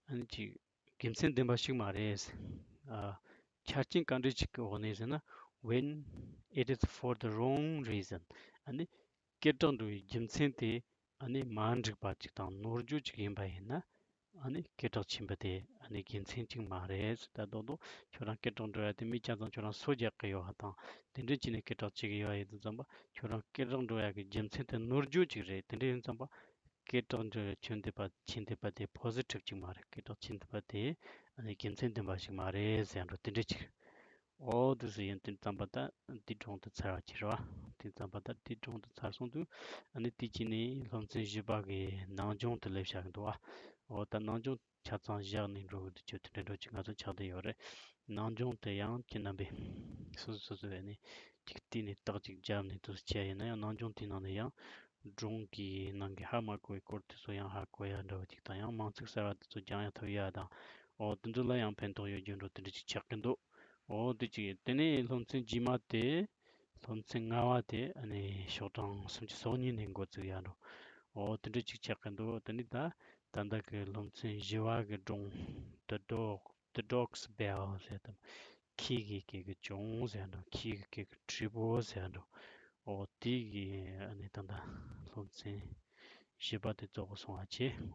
ཨ་ནི་ཅིག་དགེ་མཚན་ལྡན་པ་ཞིག་མ་རེད། ཨ། ཆ་རྐྱེན་ག་འདྲ་ཞིག་གི་འོག་ནས་ཟེར་ན། When it is for the wrong reason. ཨ་ནི་སྐད་གྲགས་འགྲོ་བའི་རྒྱུ་མཚན་དེ་ཨ་ནི་མ་འགྲིག་པ་ཅིག་དང་ནོར་འཁྲུལ་ཅིག་ཡིན་པ་ཡིན་ན། ཨ་ནི་སྐད་གྲགས་ཆེན་པོ་དེ་ཨ་ནི་དགེ་མཚན་ཅིག་མ་རེད། ད་རྡོག་རྡོག་ཁྱོད་རང་སྐད་གྲགས་འགྲོ་ཡ་དེ་མི་ཆ་ཚང་ཁྱོད་རང་སོ་རྒྱག་གི་ཡོད་པ་དང་། དེ་འདྲ་བྱས་ནས་སྐད་གྲགས་ཆེ་གི་ཡོད་པ་ཡིན་དུས་ཙམ་པ། ཁྱོད་རང་སྐད་གྲགས་འགྲོ་ཡ་གི་རྒྱུ་མཚན་དེ་ནོར་འཁྲུལ་ཅིག་རེད། དེ་འདྲ་ཡིན་ཙམ་པ། སྐད་གྲགས་འགྲོ་ཡ་ཆེན་འདི་པ་ཆེན་འདི་པ་དེ་positive ཅིག་མ་རེད། སྐད་གྲགས་ཆེན་འདི་པ་དེ་ཨ་ནི་དགེ་མཚན་ལྡན་པ་ཞིག་མ་རེད་ཟེར་འགྲོ། དེ་འདྲ་ཅིག་འོ་དེ་ཟེར་ཡིན་དུས་ཙམ་པ། ད་དེ་སྒྲུང་དེ་ཚར་བ་ཅིག་རེད་བ། དེ་ཙམ་པ་ད་དེ་སྒྲུང་དེ་ཚར་སོང་དུས། ཨ་ནི་དེ་གཅིག་ནས་སློབ་ཚན་བཞི་པ་གི་ནང་སྦྱོང་དེ་སླེབས་བཞག་གི་འདུག་བ། འོ་ད་ནང་སྦྱོང་ཆ་ཚང་བཞག་ནས་འགྲོ་གི་འདུག་ཅེས་དེ་འདྲ་འགྲོ་ཅིག་ང་ཚོ་ཆགས་བསྡད་ཡོད་རེད། ནང་སྦྱོང་དེ་ཡང་ཁྱེད་རྣམ་པས་སོ་སོ་སོ་སོ་ཡ་ནས་ཅིག་བལྟས་ནས་རྟགས་ཅིག་བརྒྱབ་ནས་དུ་བྱས་ཡིན་ན་ཡང་། ནང་སྦྱོང་དེའི་ནང་ནས་ཡང་སྒྲུང་གི་ནང་གི་ཧ་མ་གོ་བའི་སྐོར་དེ་ཚོ་ཡང་ཧ་གོ་ཡ་འདྲ་བ་ཅིག་དང་། ཡང་མིང་ཚིག་གསར་བ་དེ་ཚོ་སྦྱང་ཡ་ཐུབ་ཡ་དང་། འོ་དེ་ཚོ་ལ་ཡང་ཕན་ཐོགས་ཡོད་རྒྱུ་འགྲོ་དེ་འདྲ་ཅིག་ཆགས་ཀྱི་འདུག་འོ་དེ་ཅིག་ཡིན། དེ་ནས་སློབ་ཚན་རྗེས་མ་དེ། སློབ་ཚན་ལྔ་བ་དེ་ཨ་ནི་ཤོག་གྲངས་སུམ་ཅུ་སོ་གཉིས་ནས་འགོ་བཙུགས་ཡ་འགྲོ། འོ་དེ་འདྲ་ཅིག་ཆགས་ཀྱི་འདུག་དེ་ནས་ད་ད་ལྟ་གི་སློབ་ཚན་བཞི་བ་གི་སྒྲུང་། The dog, the dog's bell ཟེར་དང་། ཁྱི་གི་སྐད་ཀྱི་ཅོང་ཟེར་འགྲོ། ཁྱི་གི་སྐད་ཀྱི་དྲིལ་བུ་ཟེར་འགྲོ། འོ་དེ་གི་ཨ་ནི་ད་ལྟ་སློབ་ཚན་བཞི་པ་དེ་རྫོགས་སོང་བ་བྱས།